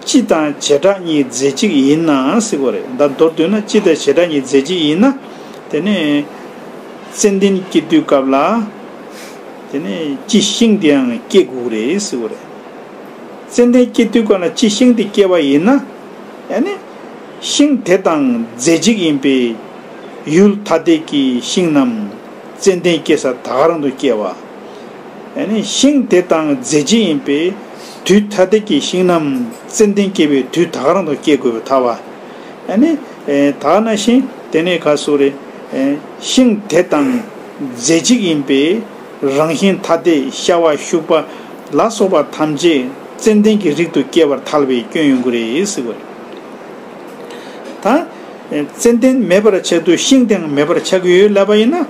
སྤྱི་དང་བྱེ་བྲག་གཉིས་རྫས་གཅིག་ཡིན་ན་ཟེར་གྱི་རེད། ད་མདོར་བསྡུས་ན་སྤྱི་དང་བྱེ་བྲག་གཉིས་རྫས་གཅིག་ཡིན་ན། དེ་ནས་ཙན་དན་སྐྱེ་དུས་སྐབས་ལ་དེ་ནས་སྤྱི་ཤིང་དེའང་སྐྱེ་དགོས་རེད་ཟེར་གྱི་རེད། ཙན་དན་སྐྱེ་དུས་སྐབས་ལ་སྤྱི་ཤིང་དེ་སྐྱེ་བ་ཡིན་ན། ཨ་ནི་ཤིང་དེ་དང་རྫས་གཅིག་ཡིན་པས་ཡུལ་ཐ་དད་ཀྱི་ཤིང་རྣམས་ཙན་དན་སྐྱེ་ས་ད་ག་རང་དུ་སྐྱེ་བ། ཨ་ནི་ཤིང་དེ་དང་རྫས་གཅིག་ཡིན་པས་དུས་ཐ་དད་ཀྱི་ཤིང་རྣམས་ཙན་དན་སྐྱེ་བའི་དུས་ད་ག་རང་དུ་སྐྱེ་དགོས་པའི་ཐལ་བ། ཨ་ནི་ཨེ་ད་ག་ནང་བཞིན་དེ་ནས་ག་སོགས་རེད། ཨེ་ཤིང་དེ་དང་རྫས་གཅིག་ཡིན་པས་རང་བཞིན་ཐ་དད་ཤ་བ་ཤུག་པ་ལ་སོགས་པ་ཐམས་ཅད་ཙན་དན་གྱི་རིགས་དུ་སྐྱེ་བར་ཐལ་བའི་སྐྱོན་ཡོང་གི་རེད་ཟེར་གྱི་རེད། ད་ཨེ་ཙན་དན་མེད་པར་ཆགས་དུས་ཤིང་དེའང་མེད་པར་ཆགས་ཀྱི་ཡོད་ལབ་པ་ཡིན་ན།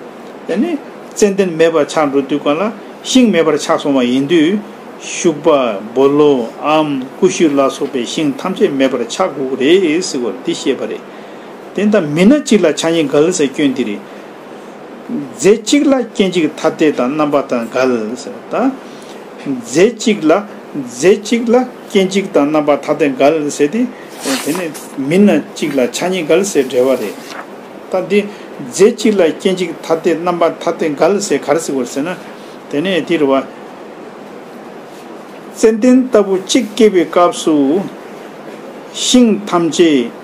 དེ་ནི་ཙན་དན་མེད་པར་ཆགས་འགྲོ་དུས་གང་ལ་ཤིང་མེད་པར་ཆགས་སོང་བ་ཡིན་དུས། ཤུག་པ། སྦོ་ལོག་ཨམ། ཀུ་ཤུ་ལ་སོགས་པའི་ཤིང་ཐམས་ཅད་མེད་པར་ཆགས་དགོས་ཀྱི་རེད་ཟེར་བ་འདི་བཤད་པ་རེད། དེ་ལྟ་མིན་ན་གཅིག་ལ་ཆ་གཉིས་འགལ་ཟེར་སྐྱོན་འདི་རེད། རྫས་གཅིག་ལ་སྐྱེ་འཇིག་ཐ་དད་དང་རྣམ་པ་དང་འགལ་ཟེར་ད། རྫས་གཅིག་ལ་རྫས་གཅིག་ལ་སྐྱེ་འཇིག་དང་རྣམ་པ་ཐ་དད་འགལ་ཟེར་ཏེ། དེ་ནི་མིན་ན་གཅིག་ལ་ཆ་གཉིས་འགལ་ཟེར་འགྲེལ་བ་རེད། ད་འདི་རྫས་གཅིག་ལ་སྐྱེ་འཇིག་ཐ་དད་རྣམ་པ་ཐ་དད་འགལ་ཟེར་ག་རེ་ཟེར་བ་ཟེར་ན། དེ་ནས་འདི་རེད་བ། ཙན་དན་ལྟ་བུ་གཅིག་སྐྱེ་བའི་སྐབས་སུ་ཤིང་ཐམས་ཅད།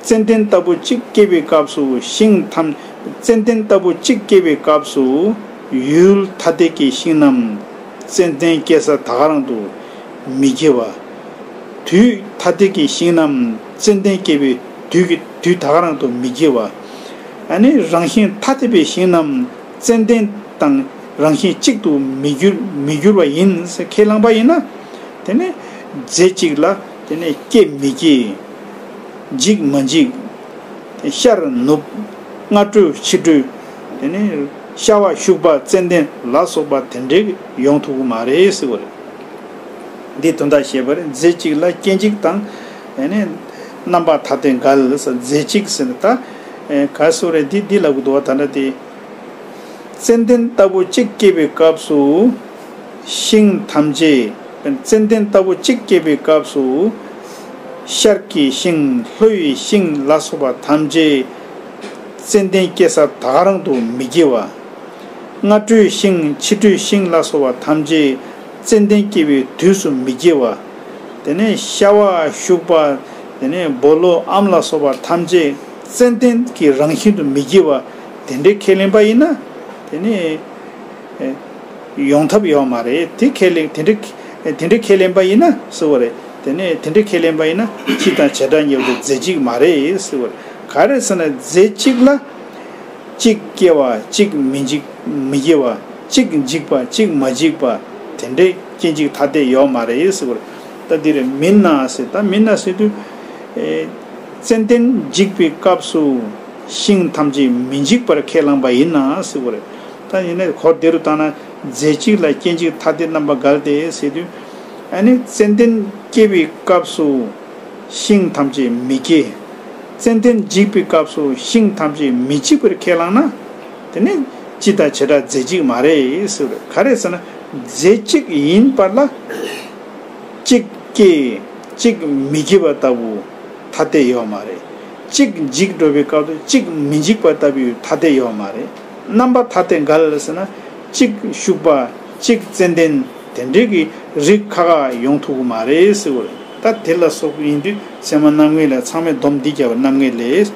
ཙན་དན་ལྟ་བུ་གཅིག་སྐྱེ་བའི་སྐབས་སུ་ཤིང་ཐམས། ཙན་དན་ལྟ་བུ་གཅིག་སྐྱེ་བའི་སྐབས་སུ་ཡུལ་ཐ་དད་ཀྱི་ཤིང་རྣམས་ཙན་དན་སྐྱེ་ས་ད་ག་རང་དུ་མི་སྐྱེ་བ། དུས་ཐ་དད་ཀྱི་ཤིང་རྣམས་ཙན་དན་སྐྱེ་བའི་དུས་ཀྱི་དུས་ད་ག་རང་དུ་མི་སྐྱེ་བ། ཨ་ནི་རང་བཞིན་ཐ་དད་པའི་ཤིང་རྣམས་ཙན་དན་དང་རང་བཞིན་གཅིག་ཏུ་མི་འགྱུར་མི་འགྱུར་བ་ཡིན་ཟེར་ཁས་བླངས་པ་ཡིན་ན། དེ་ནི་རྫས་གཅིག་ལ་དེ་ནི་སྐྱེ་མི་སྐྱེ། འཇིག་མ་འཇིག། ཤར་ནུབ། སྔ་དྲོས་ཕྱི་དྲོས། དེ་ནི་ཤ་བ་ཤུག་པ་ཙན་དན་ལ་སོགས་པ་དེ་འདྲའི་ཡོང་ཐུབ་ཀྱི་མ་རེད་ཟེར་བ་རེད། འདི་དོན་དག་བཤད་པ་རེད། རྫས་གཅིག་ལ་སྐྱེ་འཇིག་དང་། དེ་ནི་རྣམ་པ་ཐ་དད་འགལ་ཟེར་རྫས་གཅིག་ཟེར་ན་ད། ག་སོ་རེད་འདི་འདི་ལབ་དགོས་འདུག་བ་ད་ལྟ་དེ། ཙན་དན་ལྟ་བུ་གཅིག་སྐྱེ་བའི་སྐབས་སུ་ཤིང་ཐམས་ཅད། ཙན་དན་ལྟ་བུ་གཅིག་སྐྱེ་བའི་སྐབས་སུ་ཤར་གྱི་ཤིང་ལྷོ་ཡི་ཤིང་ལ་སོགས་པ་ཐམས་ཅད་ཙན་དན་སྐྱེ་ས་ད་ག་རང་དུ་མི་སྐྱེ་བ། སྔ་དྲོས་ཤིང་ཕྱི་དྲོས་ཤིང་ལ་སོགས་པ་ཐམས་ཅད་ཙན་དན་སྐྱེ་བའི་དུས་སུ་མི་སྐྱེ་བ། དེ་ནས་ཤ་བ་ཤུག་པ། དེ་ནས་སྦོ་ལོག་ཨམ་ལ་སོགས་པ་ཐམས་ཅད་ཙན་དན་གྱི་རང་བཞིན་དུ་མི་སྐྱེ་བ། དེ་འདྲའི་ཁས་ལེན་པ་ཡིན་ན། དེ་ནི་ཡོང་ཐབས་ཡོད་མ་རེད། དེ་ཁས་ལེན་དེ་འདྲའི་དེ་འདྲའི་ཁས་ལེན་པ་ཡིན་ན་ཟེར་བ་རེད། དེ་ནས་དེ་འདྲའི་ཁས་ལེན་པ་ཡིན་ན་སྤྱི་དང་བྱེ་བྲག་གཉིས་པོ་དེ་རྫས་གཅིག་མ་རེད་ཟེར་བ་རེད། ག་རེ་ཟེར་ན་རྫས་གཅིག་ལ་གཅིག་སྐྱེ་བ་གཅིག་མི་འཇིག་མི་སྐྱེ་བ། གཅིག་འཇིག་པ་གཅིག་མ་འཇིག་པ། དེ་འདྲའི་སྐྱེ་འཇིག་ཐ་དད་ཡོད་མ་རེད་ཟེར་བ་རེད། ད་འདི་རེད། མིན་ན་ཟེར་ད་མིན་ན་ཟེར་དུས། ཨེ། ཙན་དན་འཇིག་པའི་སྐབས་སུ་ཤིང་ཐམས་ཅད་མི་འཇིག་པར་ཁས་བླངས་པ་ཡིན་ན་ཟེར་བ་རེད། ད་ཡིན་ནའི་གོ་བདེ་རུ་བཏང་ན་རྫས་གཅིག་ལ་སྐྱེ་འཇིག་ཐ་དད་རྣམ་པ་འགལ་ཏེ་ཟེར་དུས། ཨ་ནི་ཙན་དན་སྐྱེ་བའི་སྐབས་སུ་ཤིང་ཐམས་ཅད་མི་སྐྱེ། ཙན་དན་འཇིག་པའི་སྐབས་སུ་ཤིང་ཐམས་ཅད་མི་འཇིག་པར་ཁས་བླངས་ན། དེ་ནི་སྤྱི་དང་བྱེ་བྲག་རྫས་གཅིག་མ་རེད་ཟེར་བ་རེད། ག་རེ་ཟེར་ན་རྫས་གཅིག་ཡིན་པ་ལ། གཅིག་སྐྱེ། གཅིག་མི་སྐྱེ་བ་ལྟ་བུ་ཐ་དད་ཡོད་མ་རེད། གཅིག་འཇིག་འགྲོ་བའི་སྐབས་སུ་གཅིག་མི་འཇིག་པ་ལྟ་བུའི་ཐ་དད་ཡོད་མ་རེད། རྣམ་པ་ཐ་དད་འགལ་ཟེར་ན་གཅིག་ཤུག་པ་གཅིག་ཙན་དན་དེ་འདྲའི་གི་རིགས་ཁ་ཁ་ཡོང་ཐུབ་ཀྱི་མ་རེད་ཟེར་བ་རེད། ད་དེ་ལ་སོགས་པ་ཡིན་དུས་ཚད་མ་རྣམ་ངེས་ལས་ཚང་མས་སྡོམ་འདི་བརྒྱབ་པ་རྣམ་ངེས་ལས།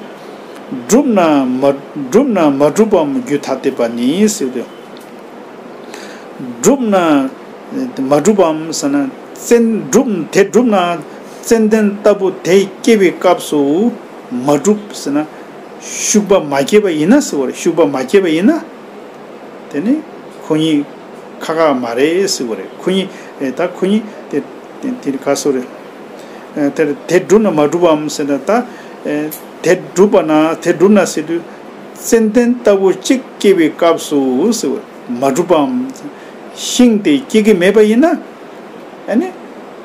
གྲུབ་ན་མ་གྲུབ་ན་མ་གྲུབ་པའམ་རྒྱུ་ཐ་དད་པ་ནི་ཟེར་དུས། གྲུབ་ན་མ་གྲུབ་བམ་ཟེར་ན་ཙན་གྲུབ་དེ་གྲུབ་ན་ཙན་དན་ལྟ་བུ་དེ་སྐྱེ་བའི་སྐབས་སུ་མ་གྲུབ་ཟེར་ན་ཤུག་པ་མ་སྐྱེས་པ་ཡིན་ན་ཟེར་བ་རེད། ཤུག་པ་མ་སྐྱེས་པ་ཡིན་ན་དེ་ནི་ཁོ་གཉིས་ཁ་ཁ་མ་རེད་ཟེར་བ་རེད། ཁོ་གཉིས་ད་ཁོ་གཉིས་དེ་དེ་དེ་ག་སོ་རེད། དེ་དེ་གྲུབ་ན་མ་གྲུབ་བམ་ཟེར་ན་ད་དེ་གྲུབ་པ་ན་དེ་གྲུབ་ན་ཟེར་དུས་ཙན་དན་ལྟ་བུ་གཅིག་སྐྱེ་བའི་སྐབས་སུ་ཟེར་བ་རེད། མ་གྲུབ་བམ། ཤིང་དེ་སྐྱེ་གི་མེད་པ་ཡིན་ན། ཨ་ནི།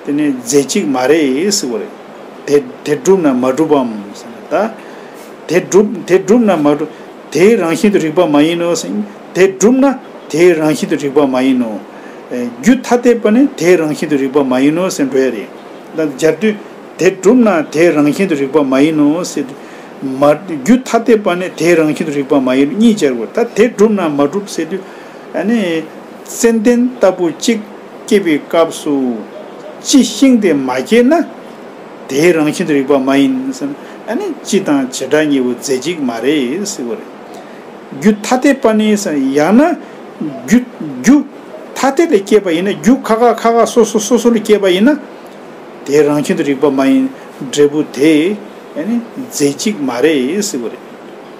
དེ་ནི་རྫས་གཅིག་མ་རེད་ཟེར་བ་རེད། དེ་དེ་གྲུབ་ན་མ་གྲུབ་བམ་ཟེར་ན་ད། དེ་གྲུབ་དེ་གྲུབ་ན་མ་གྲུབ་དེའི་རང་བཞིན་དུ་རིགས་པ་མ་ཡིན་ནོ་ཟེར། དེ་གྲུབ་ན་དེའི་རང་བཞིན་དུ་རིགས་པ་མ་ཡིན་ནོ། རྒྱུ་ཐ་དད་པ་ནི་དེའི་རང་བཞིན་དུ་རིག་པ་མ་ཡིན་ནོ་ཟེར་འགྲོ་ཡ་རེད། ད་སྦྱར་དུས་དེ་གྲུབ་ན་དེའི་རང་བཞིན་དུ་རིག་པ་མ་ཡིན་ནོ་ཟེར་དུས། མ་རྒྱུ་ཐ་དད་པ་ནི་དེའི་རང་བཞིན་དུ་རིག་པ་མ་ཡིན་ནོ་གཉིས་སྦྱར་དགོས། ད་དེ་གྲུབ་ན་མ་གྲུབ་ཟེར་དུས། ཨ་ནི་ཙནྡན་ལྟ་བུ་གཅིག་སྐྱེས་པའི་སྐབས་སུ་གཅིག་ཤིང་དེ་མ་སྐྱེས་ན། དེའི་རང་བཞིན་དུ་རིག་པ་མ་ཡིན་ཟེར་ན། ཨ་ནི་སྤྱི་དང་བྱེ་བྲག་གཉིས་པོ་རྫས་གཅིག་མ་རེད་ཟེར་བ་རེད། རྒྱུ་ཐ་དད་པ་ནི་ཟེར་ན། ཡང་ན་རྒྱུ་རྒྱུ་ཐ་དད་ལས་སྐྱེས་པ་ཡིན་ན། རྒྱུ་ཁ་ཁ་ཁ་ཁ་སོ་སོ་སོ་སོ་ལས་སྐྱེས་པ་ཡིན་ན། དེའི་རང་བཞིན་དུ་རིག་པ་མ་ཡིན། འབྲས་བུ་དེ་ཨ་ནི་རྫས་གཅིག་མ་རེད་ཟེར་བ་རེད།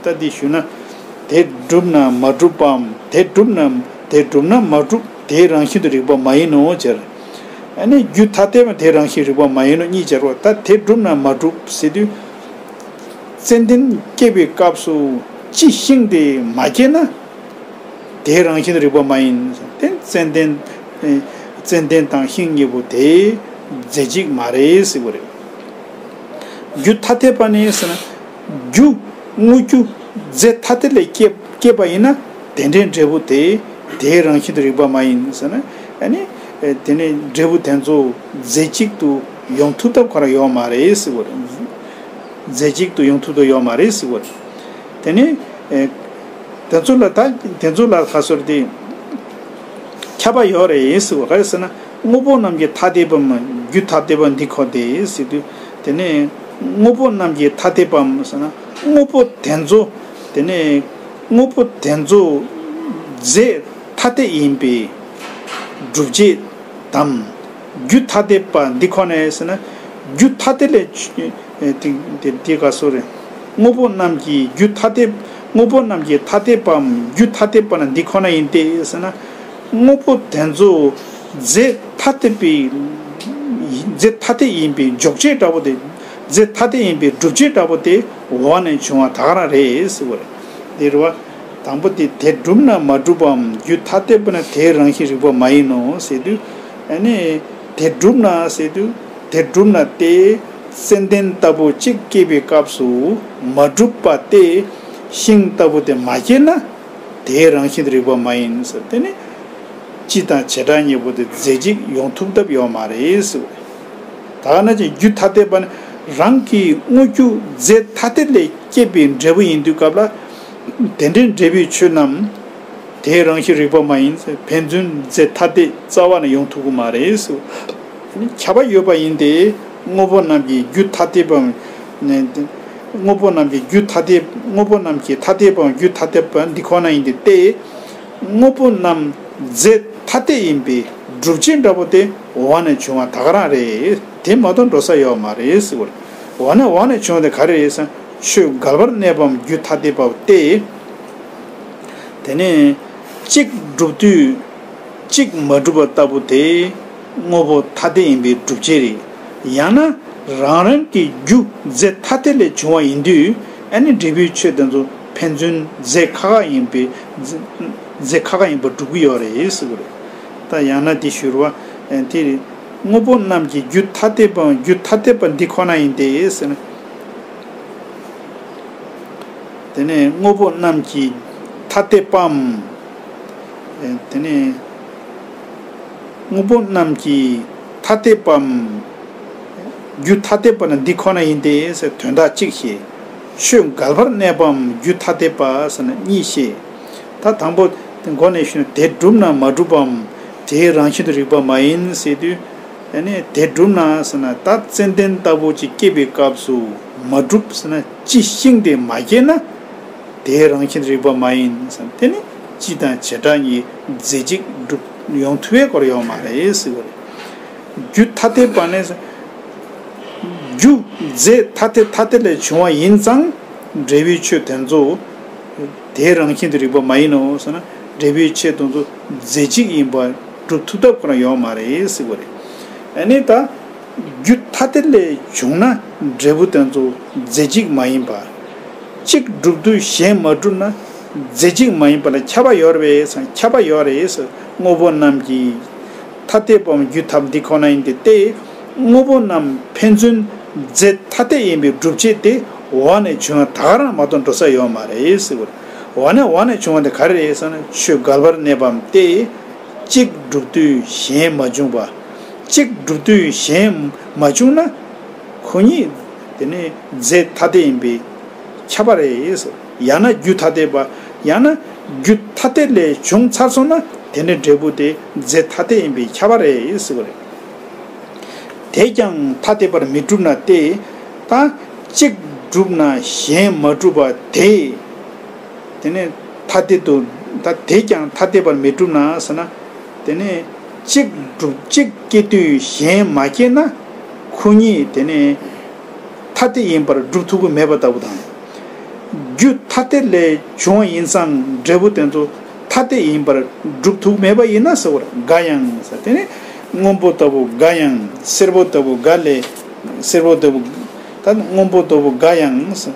ད་འདི་ཞུས་ན། དེ་གྲུབ་ན་མ་གྲུབ་པའམ། དེ་གྲུབ་ན་དེ་གྲུབ་ན་མ་གྲུབ་དེའི་རང་བཞིན་དུ་རིག་པ་མ་ཡིན་ནོ་སྦྱར། ཨ་ནི་རྒྱུ་ཐ་དད་པ་དེའི་རང་བཞིན་རིག་པ་མ་ཡིན་ནོ་གཉིས་སྦྱར་བ། ད་དེ་གྲུབ་ན་མ་གྲུབ་ཟེར་དུས། ཙནྡན་སྐྱེས་པའི་སྐབས་སུ་གཅིག་ཤིང་དེ་མ་སྐྱེས་ན། དེའི་རང་བཞིན་དུ་རིག་པ་མ་ཡིན། དེ་ཙནྡན་ཙནྡན་དང་ཤིང་གཉིས་པོ་དེ་རྫས་གཅིག་མ་རེད་ཟེར་བ་རེད། རྒྱུ་ཐ་དད་པ་ནི་ཟེར་ན། རྒྱུ་དངོས་རྒྱུ་རྫས་ཐ་དད་ལས་སྐྱེས་སྐྱེས་པ་ཡིན་ན། དེ་འདྲའི་འབྲས་བུ་དེ་དེའི་རང་བཞིན་དུ་རིག་པ་མ་ཡིན་ཟེར་ན། ཨ་ནི་དེ་ནི་འབྲས་བུ་དེ་ཚོ་རྫས་གཅིག་ཏུ་ཡོང་ཐུབ་ཐབས་ཁོ་རང་ཡོད་མ་རེད་ཟེར་བ་རེད། རྫས་གཅིག་ཏུ་ཡོང་ཐུབ་ཐབས་ཡོད་མ་རེད་ཟེར་བ་རེད། དེ་ནི་དེ་ཚོ་ལ་ད་དེ་ཚོ་ལ་ཁ་སོར་དེ་ཁྱབ་པ་ཡོད་རེད་ཟེར་བ། ག་རེ་ཟེར་ན། དངོས་པོ་རྣམས་ཀྱི་ཐ་དད་པའམ་རྒྱུ་ཐ་དད་པ་འདི་ཁོ་སྟེ་ཟེར་དུས། དེ་ནས་དངོས་པོ་རྣམས་ཀྱི་ཐ་དད་པའམ་ཟེར་ན། དངོས་པོ་དེ་ཚོ། དེ་ནས་དངོས་པོ་དེ་ཚོ་རྫས་ཐ་དད་ཡིན་པའི་སྒྲུབ་བྱེད་དམ། རྒྱུ་ཐ་དད་པ་འདི་ཁོ་ནས་ཟེར་ན། རྒྱུ་ཐ་དད་ལས། དེ་དེ་དེ་ག་སོ་རེད། དངོས་པོ་རྣམས་ཀྱི་རྒྱུ་ཐ་དད། དངོས་པོ་རྣམས་ཀྱི་ཐ་དད་པའམ་རྒྱུ་ཐ་དད་པ་ན་འདི་ཁོ་ན་ཡིན་ཏེ་ཟེར་ན། དངོས་པོ་དེ་ཚོ་རྫས་ཐ་དད་པའི། རྫས་ཐ་དད་ཡིན་པའི་འཇོག་བྱེད་འདྲ་པོ་དེ། རྫས་ཐ་དད་ཡིན་པའི་སྒྲུབ་བྱེད་འདྲ་པོ་དེ་འོག་ནས་བྱུང་བ་ད་ག་རང་རེད་ཟེར་བ་རེད། དེ་རེད་བ། དང་པོ་དེ་དེ་གྲུབ་ན་མ་གྲུབ་པའམ་རྒྱུ་ཐ་དད་པ་ན་དེའི་རང་བཞིན་རིག་པ་མ་ཡིན་ནོ་ཟེར་དུས། ཨ་ནི་དེ་གྲུབ་ན་ཟེར་དུས། དེ་གྲུབ་ན་སྟེ་ཙནྡན་ལྟ་བུ་གཅིག་སྐྱེས་པའི་སྐབས་སུ་མ་གྲུབ་པ་སྟེ། ཤིང་ལྟ་བུ་དེ་མ་སྐྱེས་ན་དེའི་རང་བཞིན་དུ་རིག་པ་མ་ཡིན་ཟེར། དེ་ནི་སྤྱི་དང་བྱེ་བྲག་གཉིས་པོ་དེ་རྫས་གཅིག་ཡོང་ཐུབ་ཐབས་ཡོད་མ་རེད་ཟེར། ད་ག་ནང་བཞིན་རྒྱུ་ཐ་དད་པ་ནི་རང་གི་དངོས་རྒྱུ་རྫས་ཐ་དད་ལས་སྐྱེས་པའི་འབྲས་བུ་ཡིན་དུས་སྐབས་ལ། དེ་འདྲའི་འབྲས་བུའི་ཆོས་རྣམས་དེའི་རང་བཞིན་རིག་པ་མ་ཡིན་ཟེར། ཕན་ཚུན་རྫས་ཐ་དད་རྩ་བ་ནས་ཡོང་ཐུབ་ཀྱི་མ་རེད་ཟེར། ཁྱབ་པ་ཡོད་པ་ཡིན་ཏེ། དངོས་པོ་རྣམས་ཀྱི་རྒྱུ་ཐ་དད་པའམ། དངོས་པོ་རྣམས་ཀྱི་རྒྱུ་ཐ་དད། དངོས་པོ་རྣམས་ཀྱི་ཐ་དད་པའམ་རྒྱུ་ཐ་དད་པ་འདི་ཁོ་ན་ཡིན་ཏེ་སྟེ། དངོས་པོ་རྣམས་རྫས་ཐ་དད་ཡིན་པའི་སྒྲུབ་བྱེད་འདྲ་པོ་དེ་འོག་ནས་བྱུང་བ་ད་ག་རང་རེད། དེ་མ་གཏོགས་འགྲོ་ས་ཡོད་མ་རེད་ཟེར་བ་རེད། འོག་ནས་འོག་ནས་བྱུང་བ་དེ་ག་རེ་རེད་ཟེར་ན། ཆོས་འགལ་བར་གནས་པའམ་རྒྱུ་ཐ་དད་པ་སྟེ། དེ་ནས་གཅིག་གྲུབ་དུས་གཅིག་མ་གྲུབ་པ་ལྟ་བུ་དེ་དངོས་པོ་ཐ་དད་ཡིན་པའི་སྒྲུབ་བྱེད་རེད། ཡང་ན་རང་རང་གི་རྒྱུ་རྫས་ཐ་དད་ལས་བྱུང་བ་ཡིན་དུས། ཨ་ནི་འབྲས་བུའི་ཆོས་དེ་ཚོ་ཕན་ཚུན་རྫས་ཁ་ཁ་ཡིན་པའི། རྫས་ཁ་ཁ་ཡིན་པ་སྒྲུབ་ཀྱི་ཡོད་རེད་ཟེར་གྱི་རེད། ད་ཡང་ན་དེ་ཞུ་བ་དེ་རེད། དངོས་པོ་རྣམས་ཀྱི་རྒྱུ་ཐ་དད་པའམ་རྒྱུ་ཐ་དད་པ་འདི་ཁོ་ན་ཡིན་ཏེ་ཟེར་ན། དེ་ནས་དངོས་པོ་རྣམས་ཀྱི་ཐ་དད་པའམ། དེ་ནས་དངོས་པོ་རྣམས་ཀྱི་ཐ་དད་པའམ། རྒྱུ་ཐ་དད་པ་ན་འདི་ཁོ་ན་ཡིན་ཏེ་ཟེར་དོན་དག་གཅིག་བཤད། ཆོས་འགལ་བར་གནས་པའམ་རྒྱུ་ཐ་དད་པ་ཟེར་ན་གཉིས་བཤད། ད་དང་པོ་དེ་འགོ་ནས་ཞུས་ན། དེ་གྲུབ་ན་མ་གྲུབ་པའམ་དེའི་རང་བཞིན་དུ་རིག་པ་མ་ཡིན་ཟེར་དུས། ཨ་ནི་དེ་གྲུབ་ན་ཟེར་ན། ད་ཙནྡན་ལྟ་བུ་ཅིག་སྐྱེས་པའི་སྐབས་སུ་མ་གྲུབ་ཟེར་ན། གཅིག་ཤིང་དེ་མ་སྐྱེས་ན་དེའི་རང་བཞིན་དུ་རིག་པ་མ་ཡིན་ཟེར་ན། དེ་ནི་སྤྱི་དང་བྱེ་བྲག་གཉིས་རྫས་གཅིག་སྒྲུབ་ཡོང་ཐུབ་པའི་སྐོར་ཡོད་མ་རེད་ཟེར་བ་རེད། རྒྱུ་ཐ་དད་པ་ནི་ཟེར། རྒྱུ་རྫས་ཐ་དད་ཐ་དད་ལས་བྱུང་བ་ཡིན་ཙང་། འབྲས་བུའི་ཆོས་དེ་ཚོ་དེའི་རང་བཞིན་དུ་རིག་པ་མ་ཡིན་ནོ་ཟེར་ན། འབྲས་བུའི་ཆོས་དེ་ཚོ་རྫས་གཅིག་ཡིན་པ་སྒྲུབ་ཐུབ་ཐབས་ཁོ་ན་ཡོད་མ་རེད་ཟེར་བ་རེད། ཨ་ནི་ད་རྒྱུ་ཐ་དད་ལས་བྱུང་ན་འབྲས་བུ་དེ་ཚོ་རྫས་གཅིག་མ་ཡིན་པ། གཅིག་གྲུབ་དུས་གཞན་མ་གྲུབ་ན་རྫས་གཅིག་མ་ཡིན་པ་ལ་ཁྱབ་པ་ཡོད་རེད་ཟེར། ཁྱབ་པ་ཡོད་རེད་ཟེར། དངོས་པོ་རྣམས་ཀྱི་ཐ་དད་པའམ་རྒྱུ་ཐ་དད་འདི་ཁོ་ན་ཡིན་ཏེ་སྟེ། དངོས་པོ་རྣམས་ཕན་ཚུན་རྫས་ཐ་དད་ཡིན་པའི་སྒྲུབ་བྱེད་དེ་འོག་ནས་བྱུང་བ་ད་ག་རང་མ་གཏོགས་འགྲོ་ས་ཡོད་མ་རེད་ཟེར་བ་རེད། འོག་ནས་འོག་ནས་བྱུང་བ་དེ་ག་རེ་རེད་ཟེར་ན། ཆོས་འགལ་བར་གནས་པའམ་སྟེ། གཅིག་གྲུབ་དུས་གཞན་མ་བྱུང་བ། གཅིག་གྲུབ་དུས་གཞན་མ་བྱུང་ན། ཁོ་ཉིད་དེ་ནི་རྫས་ཐ་དད་ཡིན་པས་ཁྱབ་པ་རེད། ཡང་ན་རྒྱུ་ཐ་དད་པ། ཡང་ན་རྒྱུ་ཐ་དད་ལས་བྱུང་ཚར་སོང་ན་དེ་ནི་འབྲས་བུ་དེ་རྫས་ཐ་དད་ཡིན་པས་ཁྱབ་པ་རེད་ཟེར་བ་རེད། དེས་ཀྱང་ཐ་དད་པར་མི་འགྲུབ་ན་སྟེ། ད་གཅིག་གྲུབ་ན་གཞན་མ་གྲུབ་པ་དེ། དེ་ནས་ཐ་དད་དུ། ད་དེས་ཀྱང་ཐ་དད་པར་མི་འགྲུབ་ན་ཟེར་ན། དེ་ནས་གཅིག་གྲུབ་གཅིག་སྐྱེ་དུས་གཞན་མ་སྐྱེས་ན། ཁོ་གཉིས་དེ་ནས་ཐ་དད་ཡིན་པར་སྒྲུབ་ཐུབ་ཀྱི་མེད་པ་ལྟ་བུ་དང་། རྒྱུ་ཐ་དད་ལས་བྱུང་བ་ཡིན་ཙང་འབྲས་བུ་དེ་ཚོ་ཐ་དད་ཡིན་པར་སྒྲུབ་ཐུབ་མེད་པ་ཡིན་ན་ཟེར་བར། འགའ་ཡང་ཟེར། དེ་ནི་སྔོན་པོ་ལྟ་བུ་འགའ་ཡང་། སེར་པོ་ལྟ་བུ་འགའ་ལས། སེར་པོ་ལྟ་བུ། ད་སྔོན་པོ་ལྟ་བུ་འགའ་ཡང་ཟེར།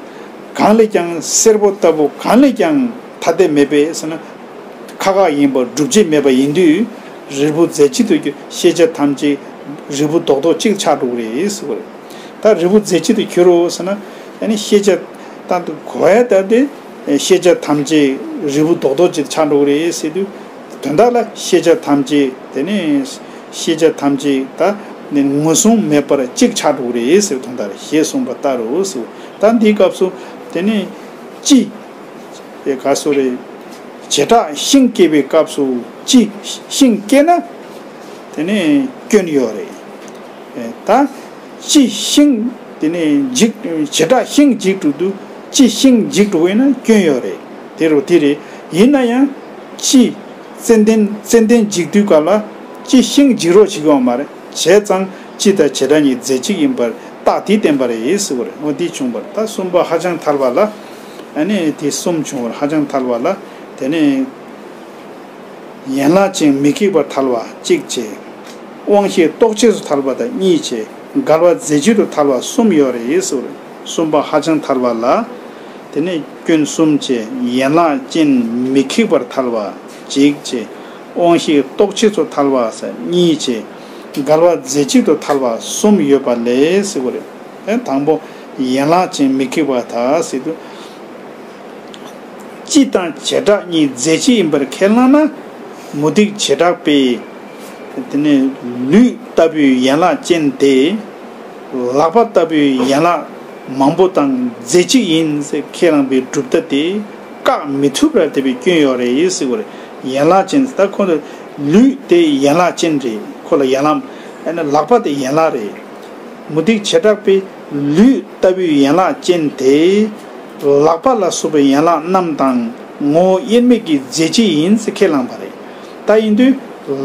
གང་ལས་ཀྱང་། སེར་པོ་ལྟ་བུ་གང་ལས་ཀྱང་ཐ་དད་མེད་པས་ཟེར་ན། ཁ་ཁ་ཡིན་པར་སྒྲུབ་བྱེད་མེད་པ་ཡིན་དུས། རིལ་བུ་རྫས་གཅིག་ཏུ་གྱུར། ཤེས་བྱ་ཐམས་ཅད་རིལ་བུ་རྡོག་རྡོག་གཅིག་ཆགས་འགྲོ་གི་རེད་ཟེར་བ་རེད། ད་རིལ་བུ་རྫས་གཅིག་ཏུ་གྱུར་རོ་ཟེར་ན། ཨ་ནི་ཤེས་བྱ་དང་དུ་གོ་ཡ་ལྟ་སྟེ། ཤེས་བྱ་ཐམས་ཅད་རིལ་བུ་རྡོག་རྡོག་གཅིག་ཆགས་འགྲོ་གི་རེད་ཟེར་དུས། དོན་དག་ལ་ཤེས་བྱ་ཐམས་ཅད་དེ་ནི། ཤེས་བྱ་ཐམས་ཅད་ད་ནི་ངོས་བཟུང་མེད་པར་གཅིག་ཆགས་འགྲོ་གི་རེད་ཟེར་བའི་དོན་དག་རེད། ཞེས་གསུངས་པ་ལྟར་རོ་ཟེར། ད་འདིའི་སྐབས་སུ་དེ་ནི་ལྕི། དེ་ག་སོ་རེད། བྱེ་བྲག་ཤིང་སྐྱེས་པའི་སྐབས་སུ་ལྕི། ཤིང་སྐྱེས་ན་དེ་ནི་སྐྱོན་ཡོད་རེད། ད་ལྕི་ཤིང་དེ་ནི་འཇིག། བྱེ་བྲག་ཤིང་འཇིག་འགྲོ་དུས་ལྕི་ཤིང་འཇིག་འགྲོ་བས་ན་སྐྱོན་ཡོད་རེད། དེ་རུ་དེ་རེད། ཡིན་ན་ཡང་ལྕི། ཙན་དན། ཙན་དན་འཇིག་དུས་སྐབས་ལ་ལྕི་ཤིང་འཇིག་རོགས་བྱེད་ཀྱི་ཡོད་མ་རེད། བྱས་ཙང་ལྕི་དང་བྱེ་བྲག་གཉིས་རྫས་གཅིག་ཡིན་པར་རྟགས་དེས་བསྟན་པ་རེད་ཟེར་བ་རེད། འོ་འདི་བྱུང་བར། ད་གསུམ་པ་ཧ་ཅང་ཐལ་བ་ལ། ཨ་ནི་དེ་གསུམ་བྱུང་བར་ཧ་ཅང་ཐལ་བ་ལ། དེ་ནས་ཡན་ལག་ཅན་མི་ཁེགས་པར་ཐལ་བ་གཅིག་བྱས། དབང་ཤེས་རྟོག་བཅས་སུ་ཐལ་བ་དང་གཉིས་བྱས། འགལ་བ་རྫས་གཅིག་ཏུ་ཐལ་བ་གསུམ་ཡོད་རེད་ཟེར་བ་རེད། གསུམ་པ་ཧ་ཅང་ཐལ་བ་ལ། དེ་ནས་སྐྱོན་གསུམ་བྱས། ཡན་ལག་ཅན་མི་ཁེགས་པར་ཐལ་བ་གཅིག་བྱས། དབང་ཤེས་རྟོག་བཅས་སུ་ཐལ་བ་གཉིས་བྱས། འགལ་བ་རྫས་གཅིག་ཏུ་ཐལ་བ་གསུམ་ཡོད་པ་ལས་ཟེར་བ་རེད། དང་པོ་ཡན་ལག་ཅན་མི་ཁེགས་པར་ཐལ་ཟེར་དུས། སྤྱི་དང་བྱེ་བྲག་གཉིས་རྫས་གཅིག་ཡིན་པར་ཁས་བླངས་ན། མུ་སྟེགས་བྱེ་བྲག་པས་དེ་ནས་ལུས་ལྟ་བུའི་ཡན་ལག་ཅན་དེ། ལག་པ་ལྟ་བུའི་ཡན་ལག་མང་པོ་དང་རྫས་གཅིག་ཡིན་ཟེར་ཁས་བླངས་པའི་གྲུབ་མཐའ་དེ་བཀག་མི་ཐུབ་པར་ཐལ་བའི་སྐྱོན་ཡོད་རེད་ཟེར་བ་རེད། ཡན་ལག་ཅན་ཟེར། ད་ཁོ་ལུས་དེ་ཡན་ལག་ཅན་རེད། ཁོ་ལ་ཡན་ལག་ཨ་ནི་ལག་པ་དེ་ཡན་ལག་རེད། མུ་སྟེགས་བྱེ་བྲག་པས་ལུས་ལྟ་བུའི་ཡན་ལག་ཅན་དེ། ལག་པ་ལ་སོགས་པའི་ཡན་ལག་རྣམས་དང་ངོ་བོ་དབྱེར་མེད་ཀྱི་རྫས་གཅིག་ཡིན་ཟེར་ཁས་བླངས་པ་རེད། ད་ཡིན་དུས་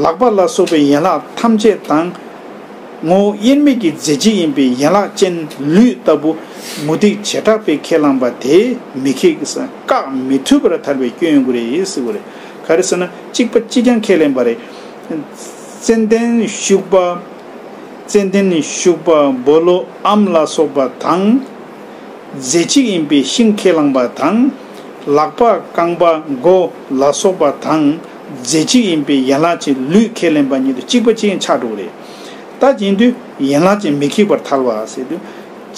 ལག་པ་ལ་སོགས་པའི་ཡན་ལག་ཐམས་ཅད་དང་། ངོ་བོ་དབྱེར་མེད་ཀྱི་རྫས་གཅིག་ཡིན་པའི་ཡན་ལག་ཅན་ལུས་ལྟ་བུ་མུ་སྟེགས་བྱེ་བྲག་པས་ཁས་བླངས་པ་དེ་མི་ཁེགས་ཟེར། བཀག་མི་ཐུབ་པར་ཐལ་བའི་སྐྱོན་ཡོང་གི་རེད་ཟེར་བ་རེད། ག་རེ་ཟེར་ན་གཅིག་པ་གཅིག་རྐྱང་ཁས་ལེན་པ་རེད། ཙན་དན་ཤུག་པ། ཙན་དན་ཤུག་པ་སྦོ་ལོགས་ཨམ་ལ་སོགས་པ་དང་། རྫས་གཅིག་ཡིན་པའི་ཤིང་ཁས་བླངས་པ་དང་། ལག་པ་རྐང་པ་མགོ་ལ་སོགས་པ་དང་རྫས་གཅིག་ཡིན་པའི་ཡན་ལག་ཅན་ལུས་ཁས་ལེན་པ་ཉིད་དུ་གཅིག་པ་གཅིག་རྐྱང་ཆགས་འགྲོ་གི་རེད། ད་ཡིན་དུས་ཡན་ལག་ཅན་མི་ཁེགས་པར་ཐལ་བ་ཟེར་དུས།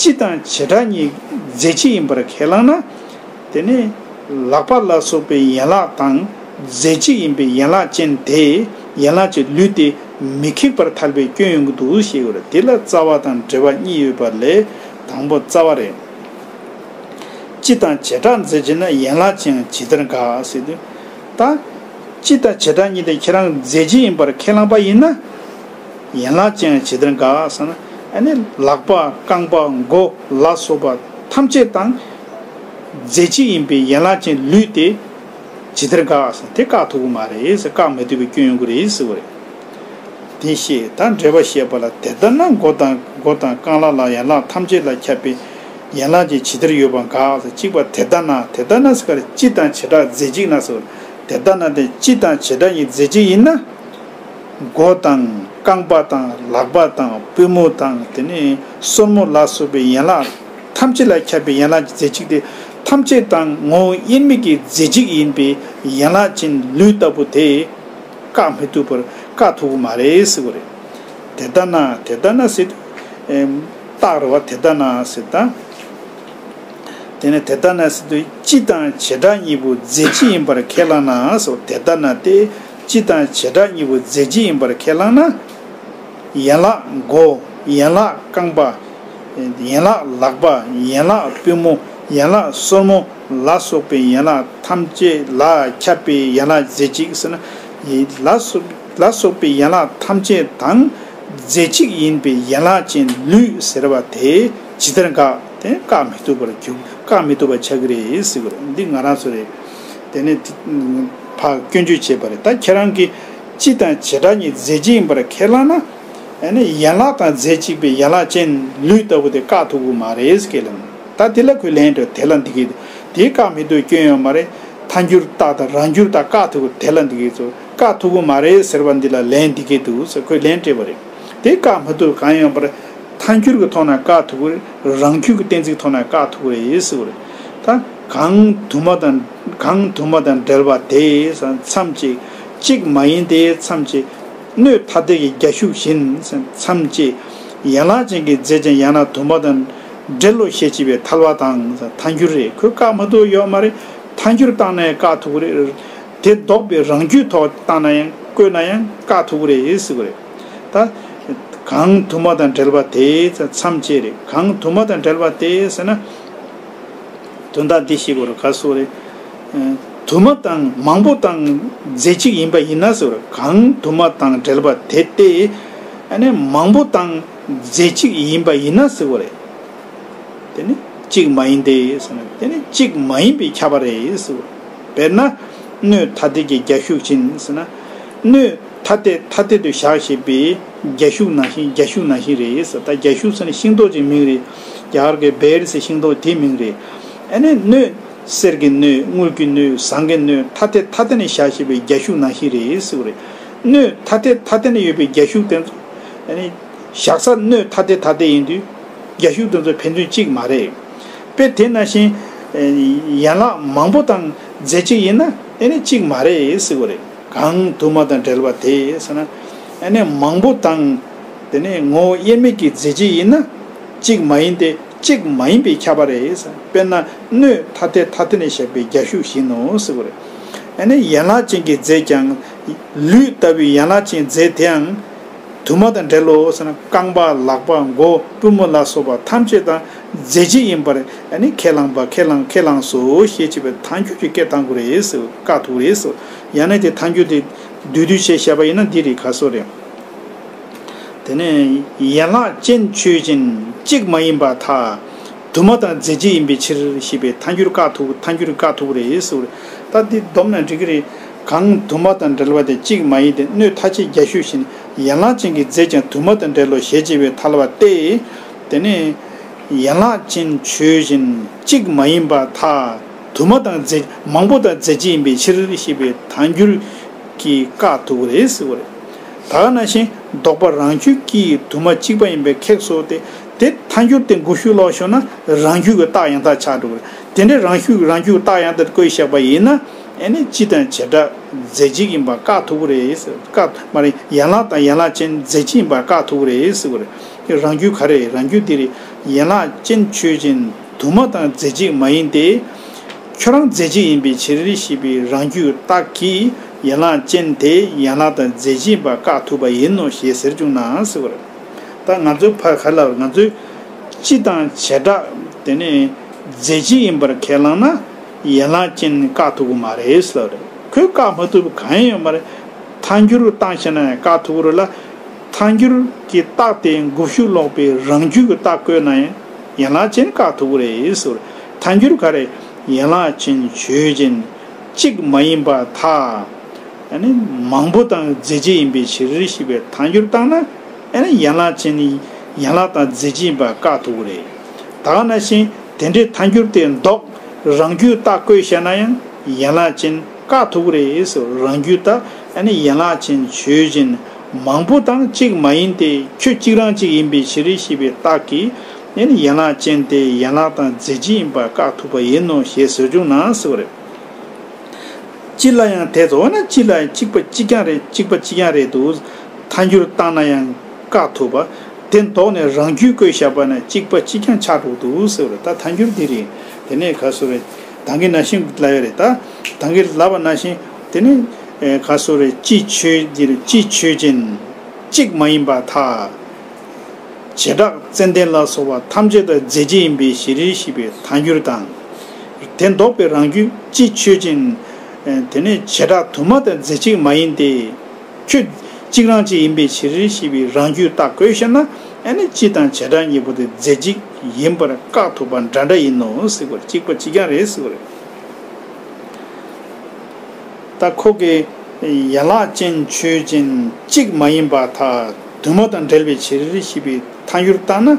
སྤྱི་དང་བྱེ་བྲག་གཉིས་རྫས་གཅིག་ཡིན་པར་ཁས་བླངས་ན། དེ་ནས་ལག་པ་ལ་སོགས་པའི་ཡན་ལག་དང་རྫས་གཅིག་ཡིན་པའི་ཡན་ལག་ཅན་དེ། ཡན་ལག་ཅན་ལུས་དེ་མི་ཁེགས་པར་ཐལ་བའི་སྐྱོན་ཡོང་གི་འདུག་ཞེས་ཡོད་རེད། དེ་ལ་རྩ་བ་དང་འབྲེལ་བ་གཉིས་ཡོད་པ་ལས་དང་པོ་རྩ་བ་རེད། སྤྱི་དང་བྱེ་བྲག་རྫས་གཅིག་ན་ཡན་ལག་ཅན་ཡང་ཇི་ལྟར་འགལ་ཟེར་དུས། ད་སྤྱི་དང་བྱེ་བྲག་གཉིས་དེ་ཁྱེད་རང་རྫས་གཅིག་ཡིན་པར་ཁས་བླངས་པ་ཡིན་ན། ཡན་ལག་ཅན་ཇི་ལྟར་འགལ་ཟེར་ན། ཨ་ནི་ལག་པ་རྐང་པ་མགོ་ལ་སོགས་པ་ཐམས་ཅད་དང་རྫས་གཅིག་ཡིན་པའི་ཡན་ལག་ཅན་ལུས་དེ་ཇི་ལྟར་འགལ་ཟེར་ན། དེ་བཀག་ཐུབ་ཀྱི་མ་རེད་ཟེར། བཀག་མི་ཐུབ་པའི་སྐྱོན་ཡོང་གི་རེད་ཟེར་བ་རེད། དེ་བཤད། ད་འགྲེལ་པ་བཤད་པ་ལ། དེ་ལྟ་ན་མགོ་དང་མགོ་དང་རྐང་ལག་ལ་ཡན་ལག་ཐམས་ཅད་ལ་ཁྱབ་པའི་ཡན་ལག་ཅན་ཇི་ལྟར་ཡོད་པ་འགལ་ཟེར། གཅིག་པ་དེ་ལྟ་ན། དེ་ལྟ་ན་ཟེར་ག་རེ། སྤྱི་དང་བྱེ་བྲག་རྫས་གཅིག་ན་ཟེར། དེ་ལྟ་ན་དེ་སྤྱི་དང་བྱེ་བྲག་གཉིས་རྫས་གཅིག་ཡིན་ན། མགོ་དང་རྐང་པ་དང་ལག་པ་དང་པུས་མོ་དང་དེ་ནས་སོར་མོ་ལ་སོགས་པའི་ཡན་ལག་ཐམས་ཅད་ལ་ཁྱབ་པའི་ཡན་ལག་རྫས་གཅིག་དེ་ཐམས་ཅད་དང་ངོ་བོ་དབྱེར་མེད་ཀྱི་རྫས་གཅིག་ཡིན་པའི་ཡན་ལག་ཅན་ལུས་ལྟ་བུ་དེ་བཀག་མི་ཐུབ་པར། བཀག་ཐུབ་ཀྱི་མ་རེད་ཟེར་བ་རེད། དེ་ལྟ་ན། དེ་ལྟ་ན་ཟེར་དུས། ཨེམ། རྟགས་རེད་བ། དེ་ལྟ་ན་ཟེར་ད། དེ་ནས་དེ་ལྟ་ན་ཟེར་དུས་སྤྱི་དང་བྱེ་བྲག་གཉིས་པོ་རྫས་གཅིག་ཡིན་པར་ཁས་བླངས་ན་ཟེར། དེ་ལྟ་ན་སྟེ། སྤྱི་དང་བྱེ་བྲག་གཉིས་པོ་རྫས་གཅིག་ཡིན་པར་ཁས་བླངས་ན། ཡན་ལག་མགོ། ཡན་ལག་རྐང་པ། ཡན་ལག་ལག་པ། ཡན་ལག་པུས་མོ། ཡན་ལག་སོར་མོ་ལ་སོགས་པའི་ཡན་ལག་ཐམས་ཅད་ལ་ཁྱབ་པའི་ཡན་ལག་རྫས་གཅིག་ཟེར་ན། ཡི་ལ་སོགས་ལ་སོགས་པའི་ཡན་ལག་ཐམས་ཅད་དང་རྫས་གཅིག་ཡིན་པའི་ཡན་ལག་ཅན་ལུས་ཟེར་བ་དེ་ཇི་ལྟར་འགག་དེ་བཀག་མི་ཐུབ་པར་གྱུར། བཀག་མི་ཐུབ་པ་ཆགས་ཀྱི་རེད་ཟེར་གྱི་རེད། འདི་ང་རང་ཚོ་རེད། དེ་ནས་དེ་ཕར་སྐྱོན་བརྗོད་བྱས་པ་རེད། ད་ཁྱེད་རང་གིས་སྤྱི་དང་བྱེ་བྲག་གཉིས་རྫས་གཅིག་ཡིན་པར་ཁས་བླངས་ན། ཨ་ནི་ཡན་ལག་དང་རྫས་གཅིག་པའི་ཡན་ལག་ཅན་ལུས་ལྟ་བུ་དེ་བཀག་ཐུབ་ཀྱི་མ་རེད་ཟེར་གྱི་ལབ། ད་དེ་ལ་ཁོས་ལན་སྤྲད། དེ་ལ་འདི་སྐད་དུ། དེ་བཀག་མི་ཐུབ་སྐྱོན་ཡོད་མ་རེད། ཐལ་འགྱུར་རྟགས་དང་རང་འགྱུར་རྟགས་བཀག་ཐུབ་ཀྱི། དེ་ལ་འདི་སྐད་དུ་བཀག་ཐུབ་ཀྱི་མ་རེད་ཟེར་བ་འདི་ལ་ལན་འདི་སྐད་དུ་ཟེར་ཁོས་ལན་སྤྲད་པ་རེད། དེ་བཀག་མི་ཐུབ་གང་ཡོད་པར་ཐལ་འགྱུར་གྱི་ཐོག་ནས་བཀག་ཐུབ་ཀྱི་རེད། རང་རྒྱུད་ཀྱི་གཏན་ཚིགས་ཐོག་ནས་བཀག་ཐུབ་ཀྱི་རེད་ཟེར་བ་རེད། ད་གང་དུ་མ་དང་གང་དུ་མ་དང་འབྲེལ་བ་དེ་མཚམས་གཅིག་གཅིག་མ་ཡིན་ཏེ་མཚམས་གཅིག་སྣོད་ཐ་དད་ཀྱི་རྒྱ་ཤུག་བཞིན་མཚམས་གཅིག་ཡན་ལག་ཅན་གྱི་རྫས་ཀྱང་ཡང་ན་དུ་མ་དང་འབྲེལ་ལོ་ཞེས་བྱ་བའི་ཐལ་བ་དང་ཐལ་འགྱུར་རེད། ཁོས་བཀག་མ་ཐུབ་ཡོད་མ་རེད། ཐལ་འགྱུར་བཏང་ནས་བཀག་ཐུབ་ཀྱི་རེད། དེ་ལྡོག་པའི་རང་རྒྱུད་ཐོག་བཏང་ན་ཡང་བཀོད་ན་ཡང་བཀག་ཐུབ་ཀྱི་རེད་ཟེར་གྱི་རེད། ད་གང་དུ་མ་དང་འབྲེལ་བ་དེ་མཚམས་བཅད་རེད། གང་དུ་མ་དང་འབྲེལ་བ་དེ་ཟེར་ན། དོན་དག་འདི་ཤེས་དགོས་རེད། ག་སོ་རེད། དུ་མ་དང་མང་པོ་དང་རྫས་གཅིག་ཡིན་པ་ཡིན་ན་ཟེར་བ་རེད། གང་དུ་མ་དང་འབྲེལ་བ་དེ་སྟེ། ཨ་ནི་མང་པོ་དང་རྫས་གཅིག་ཡིན་པ་ཡིན་ན་ཟེར་བ་རེད། དེ་ནི་གཅིག་མ་ཡིན་ཏེ་ཟེར་ན། དེ་ནི་གཅིག་མ་ཡིན་པས་ཁྱབ་པ་རེད་ཟེར་བ། དཔེར་ན། སྣོད་ཐ་དད་ཀྱི་རྒྱ་ཤུག་བཞིན་ཟེར་ན། སྣོད་ཐ་དད་ཐ་དད་དུ་བཞག་བྱས་པའི་རྒྱ་ཤུག་ནང་བཞིན། རྒྱ་ཤུག་ནང་བཞིན་རེད་ཟེར། ད་རྒྱ་ཤུག་ཟེར་ན་ཤིང་ཏོག་ཅིག་མིང་རེད། རྒྱ་གར་གྱི་བེར་ཟེར་ཤིང་ཏོག་དེའི་མིང་རེད། ཨ་ནི་སྣོད། གསེར་གྱི་སྣོད། དངུལ་གྱི་སྣོད། ཟངས་ཀྱི་སྣོད། ཐ་དད་ཐ་དད་ནས་བཞག་བྱས་པའི་རྒྱ་ཤུག་ནང་བཞིན་རེད་ཟེར་བ་རེད། སྣོད་ཐ་དད་ཐ་དད་ནས་ཡོད་པའི་རྒྱ་ཤུག་དེ་ཚོ། ཨ་ནི། བཞག་ས་སྣོད་ཐ་དད་ཐ་དད་ཡིན་དུས། རྒྱ་ཤུག་དེ་ཚོ་ཕན་ཚུན་གཅིག་མ་རེད། དཔེ་དེ་ནང་བཞིན། ཡན་ལག་མང་པོ་དང་རྫས་གཅིག་ཡིན་ན་ཨེ་ནི་གཅིག་མ་རེད་ཟེར་བ་རེད། གང་དུ་མ་དང་འབྲེལ་བ་དེ་ཟེར་ན། ཨེ་ནི་མང་པོ་དང་། དེ་ནས་ངོ་བོ་དབྱེར་མེད་ཀྱི་རྫས་གཅིག་ཡིན་ན། གཅིག་མ་ཡིན་ཏེ་གཅིག་མ་ཡིན་པས་ཁྱབ་པ་རེད་ཟེར། དཔེར་ན་སྣོད་ཐ་དད་ཐ་དད་ནས་བཞག་པའི་རྒྱ་ཤུག་བཞིན་ནོ་ཟེར་བ་རེད། ཨེ་ནི་ཡན་ལག་ཅན་གྱི་རྫས་ཀྱང་། ལུས་ལྟ་བུའི་ཡན་ལག་ཅན་རྫས་དེའང་། དུ་མ་དང་འབྲེལ་ལོ་ཟེར་ན། རྐང་པ། ལག་པ། མགོ། པུས་མོ་ལ་སོགས་པ་ཐམས་ཅད་དང་རྫས་གཅིག་ཡིན་པར་ཨ་ནི་ཁས་བླངས་པ། ཁས་བླངས་ཁས་བླངས་སོ་ཞེས་བྱ་བའི་ཐལ་འགྱུར་གྱི་སྐད་བཏང་དགོས་རེད་ཟེར། བཀག་ཐུབ་རེད་ཟེར། ཡང་ན་དེ་ཐལ་འགྱུར་དེ་བསྡུས་བསྡུས་བྱས་བཤད་པ་ཡིན་ན་འདི་རེད། ག་སོ་རེད། དེ་ནས་ཡན་ལག་ཅན་ཆོས་ཅན། གཅིག་མ་ཡིན་པར་ཐལ། དུ་མ་དང་རྫས་གཅིག་ཡིན་པའི་ཕྱིར་ཞེས་པའི་ཐལ་འགྱུར་བཀག་ཐུབ། ཐལ་འགྱུར་བཀག་ཐུབ་རེད་ཟེར། ད་འདི་བསྡོམས་ན་འགྲིག་གི་རེད། གང་དུ་མ་དང་འབྲེལ་བ་དེ་གཅིག་མ་ཡིན་ཏེ། སྣོད་ཐ་དད་རྒྱ་ཤུག་བཞིན། ཡན་ལག་ཅན་གྱི་རྫས་ཀྱང་དུ་མ་དང་འབྲེལ་ལོ་ཞེས་བྱ་བའི་ཐལ་བ་སྟེ། དེ་ནས་ཡན་ལག་ཅན་ཆོས་ཅན། གཅིག་མ་ཡིན་པར་ཐལ། དུ་མ་དང་རྫས། མང་པོ་དང་རྫས་གཅིག་ཡིན་པའི་ཕྱིར་ཞེས་པའི་ཐལ་འགྱུར་གྱིས་བཀག་ཐུབ་ཀྱི་རེད་ཟེར་བ་རེད། ད་ག་ནང་བཞིན་ལྡོག་པ་རང་རྒྱུད་ཀྱིས་དུ་མ་གཅིག་པ་ཡིན་པས་ཁེགས་སོ་སྟེ། དེ་ཐལ་འགྱུར་དེ་འགུག་ཤུགས་ལོག་ཤོར་ན་རང་རྒྱུད་ཀྱི་རྟགས་ཡང་དག་ཆགས་འགྲོ་གི་རེད། དེ་འདྲའི་རང་རྒྱུད། རང་རྒྱུད་ཀྱི་རྟགས་ཡང་དག་བཀོད་བཞག་པ་ཡིན་ན། ཨེ་ནི་སྤྱི་དང་བྱེ་བྲག་རྫས་གཅིག་ཡིན་པ་བཀག་ཐུབ་ཀྱི་རེད་ཟེར། བཀག་མ་རེད། ཡན་ལག་དང་ཡན་ལག་ཅན་རྫས་གཅིག་ཡིན་པ་བཀག་ཐུབ་ཀྱི་རེད་ཟེར་བ་རེད། རང་རྒྱུད་ག་རེ་རེད། རང་རྒྱུད་འདི་རེད། ཡན་ལག་ཅན་ཆོས་ཅན། དུ་མ་དང་རྫས་གཅིག་མ་ཡིན་ཏེ། ཁྱོད་རང་རྫས་གཅིག་ཡིན་པའི་ཕྱིར་ཞེས་པའི་རང་རྒྱུད་རྟགས་ཀྱིས་ཡན་ལག་ཅན་དེ་ཡན་ལག་དང་རྫས་གཅིག་ཡིན་པ་བཀག་ཐུབ་པ་ཡིན་ནོ་ཞེས་ཟེར་བྱུང་ན་ཟེར་བ་རེད། ད་ང་ཚོའི་ཕར་ག་རེ་ལབ་རེད། ང་ཚོའི་སྤྱི་དང་བྱེ་བྲག་དེ་ནི་རྫས་གཅིག་ཡིན་པར་ཁས་བླངས་ན་ཡན་ལག་ཅན་བཀག་ཐུབ་ཀྱི་མ་རེད་ཟེར་ལབ་རེད། ཁོས་བཀག་མ་ཐུབ་པ་གང་ཡང་ཡོད་མ་རེད། ཐལ་འགྱུར་བཏང་བྱས་ན་ཡང་བཀག་ཐུབ་ཀྱི་རེད་ལ། ཐལ་འགྱུར་གྱི་རྟགས་དེ་འགུག་ཤུགས་ལོག་པའི་རང་རྒྱུད་ཀྱི་རྟགས་བཀོད་ན་ཡང་ཡན་ལག་ཅན་བཀག་ཐུབ་ཀྱི་རེད་ཟེར། ཐལ་འགྱུར་ག་རེ། ཡན་ལག་ཅན་ཆོས་ཅན། གཅིག་མ་ཡིན་པར་ཐལ། ཨ་ནི་མང་པོ་དང་རྫས་གཅིག་ཡིན་པའི་ཕྱིར་ཞེས་པའི་ཐལ་འགྱུར་བཏང་ན། ཨ་ནི་ཡན་ལག་ཅན་ནི་ཡན་ལག་དང་རྫས་གཅིག་ཡིན་པ་བཀག་ཐུབ་ཀྱི་རེད། ད་ག་ནང་བཞིན་དེ་འདྲའི་ཐལ་འགྱུར་དེ་ལྡོག་རང་རྒྱུད་རྟགས་བཀོད་བྱས་ན་ཡང་ཡན་ལག་ཅན་བཀག་ཐུབ་ཀྱི་རེད་ཟེར། རང་རྒྱུད་ད་ཨ་ནི་ཡན་ལག་ཅན་ཆོས་ཅན། མང་པོ་དང་གཅིག་མ་ཡིན་ཏེ། ཁྱོད་གཅིག་རང་གཅིག་ཡིན་པའི་ཕྱིར་ཞེས་པའི་རྟགས་ཀྱིས་ཨ་ནི་ཡན་ལག་ཅན་དེ་ཡན་ལག་དང་རྫས་གཅིག་ཡིན་པ་བཀག་ཐུབ་པ་ཡིན་ནོ་ཞེས་ཟེར་བྱུང་ན་ཟེར་བ་རེད། སྤྱི་ལ་ཡང་དེ་ཚོ་འོ་ན་སྤྱི་ལ་ཡང་གཅིག་པ་གཅིག་རྐྱང་རེད། གཅིག་པ་གཅིག་རྐྱང་རེད་འདུག་ཐལ་འགྱུར་བཏང་ན་ཡང་བཀག་ཐུབ་པ། དེ་ལྡོག་ནས་རང་རྒྱུད་བཀོད་བཞག་པ་ན་གཅིག་པ་གཅིག་རྐྱང་ཆགས་འགྲོ་འདུག་ཟེར་བ་རེད། ད་ཐལ་འགྱུར་འདི་རེད། དེ་ནས་ག་སོ་རེད། ད་གིན་ནང་བཞིན་ལབ་ཡོད་རེད། ད་ད་གིན་ལབ་པ་ནང་བཞིན་དེ་ནས་ ག་སོ་རེ་སྤྱི་ཆོས་འདིར་སྤྱི་ཆོས་ཅན། གཅིག་མ་ཡིན་པར་ཐལ། བྱེ་བྲག་ཙནྡན་ལ་སོགས་པ་ཐམས་ཅད་དང་རྫས་གཅིག་ཡིན་པའི་ཕྱིར་ཞེས་པའི་ཐལ་འགྱུར་དང་། དེ་ལྡོག་པའི་རང་རྒྱུད་སྤྱི་ཆོས་ཅན། དེ་ནས་བྱེ་བྲག་དུ་མ་དང་རྫས་གཅིག་མ་ཡིན་ཏེ། ཁྱོད་གཅིག་རང་གཅིག་ཡིན་པའི་ཕྱིར་ཞེས་པའི་རང་རྒྱུད་རྟགས་བཀོད་ཤེ་ན། ཨ་ནི་སྤྱི་དང་བྱེ་བྲག་གཉིས་པོ་དེ་རྫས་གཅིག་ཡིན་པར་བཀག་ཐུབ་པ་འདྲ་འདྲ་ཡིན་ནོ་ཟེར་བ་རེད། གཅིག་པ་གཅིག་རྐྱང་རེད་ཟེར་བ་རེད། ད་ཁོ་གི་ཡན་ལག་ཅན་ཆོས་ཅན་གཅིག་མ་ཡིན་པར་ཐལ། དུ་མ་དང་བྲལ་བའི་ཕྱིར་ཞེས་པའི་ཐལ་འགྱུར་བཏང་ན།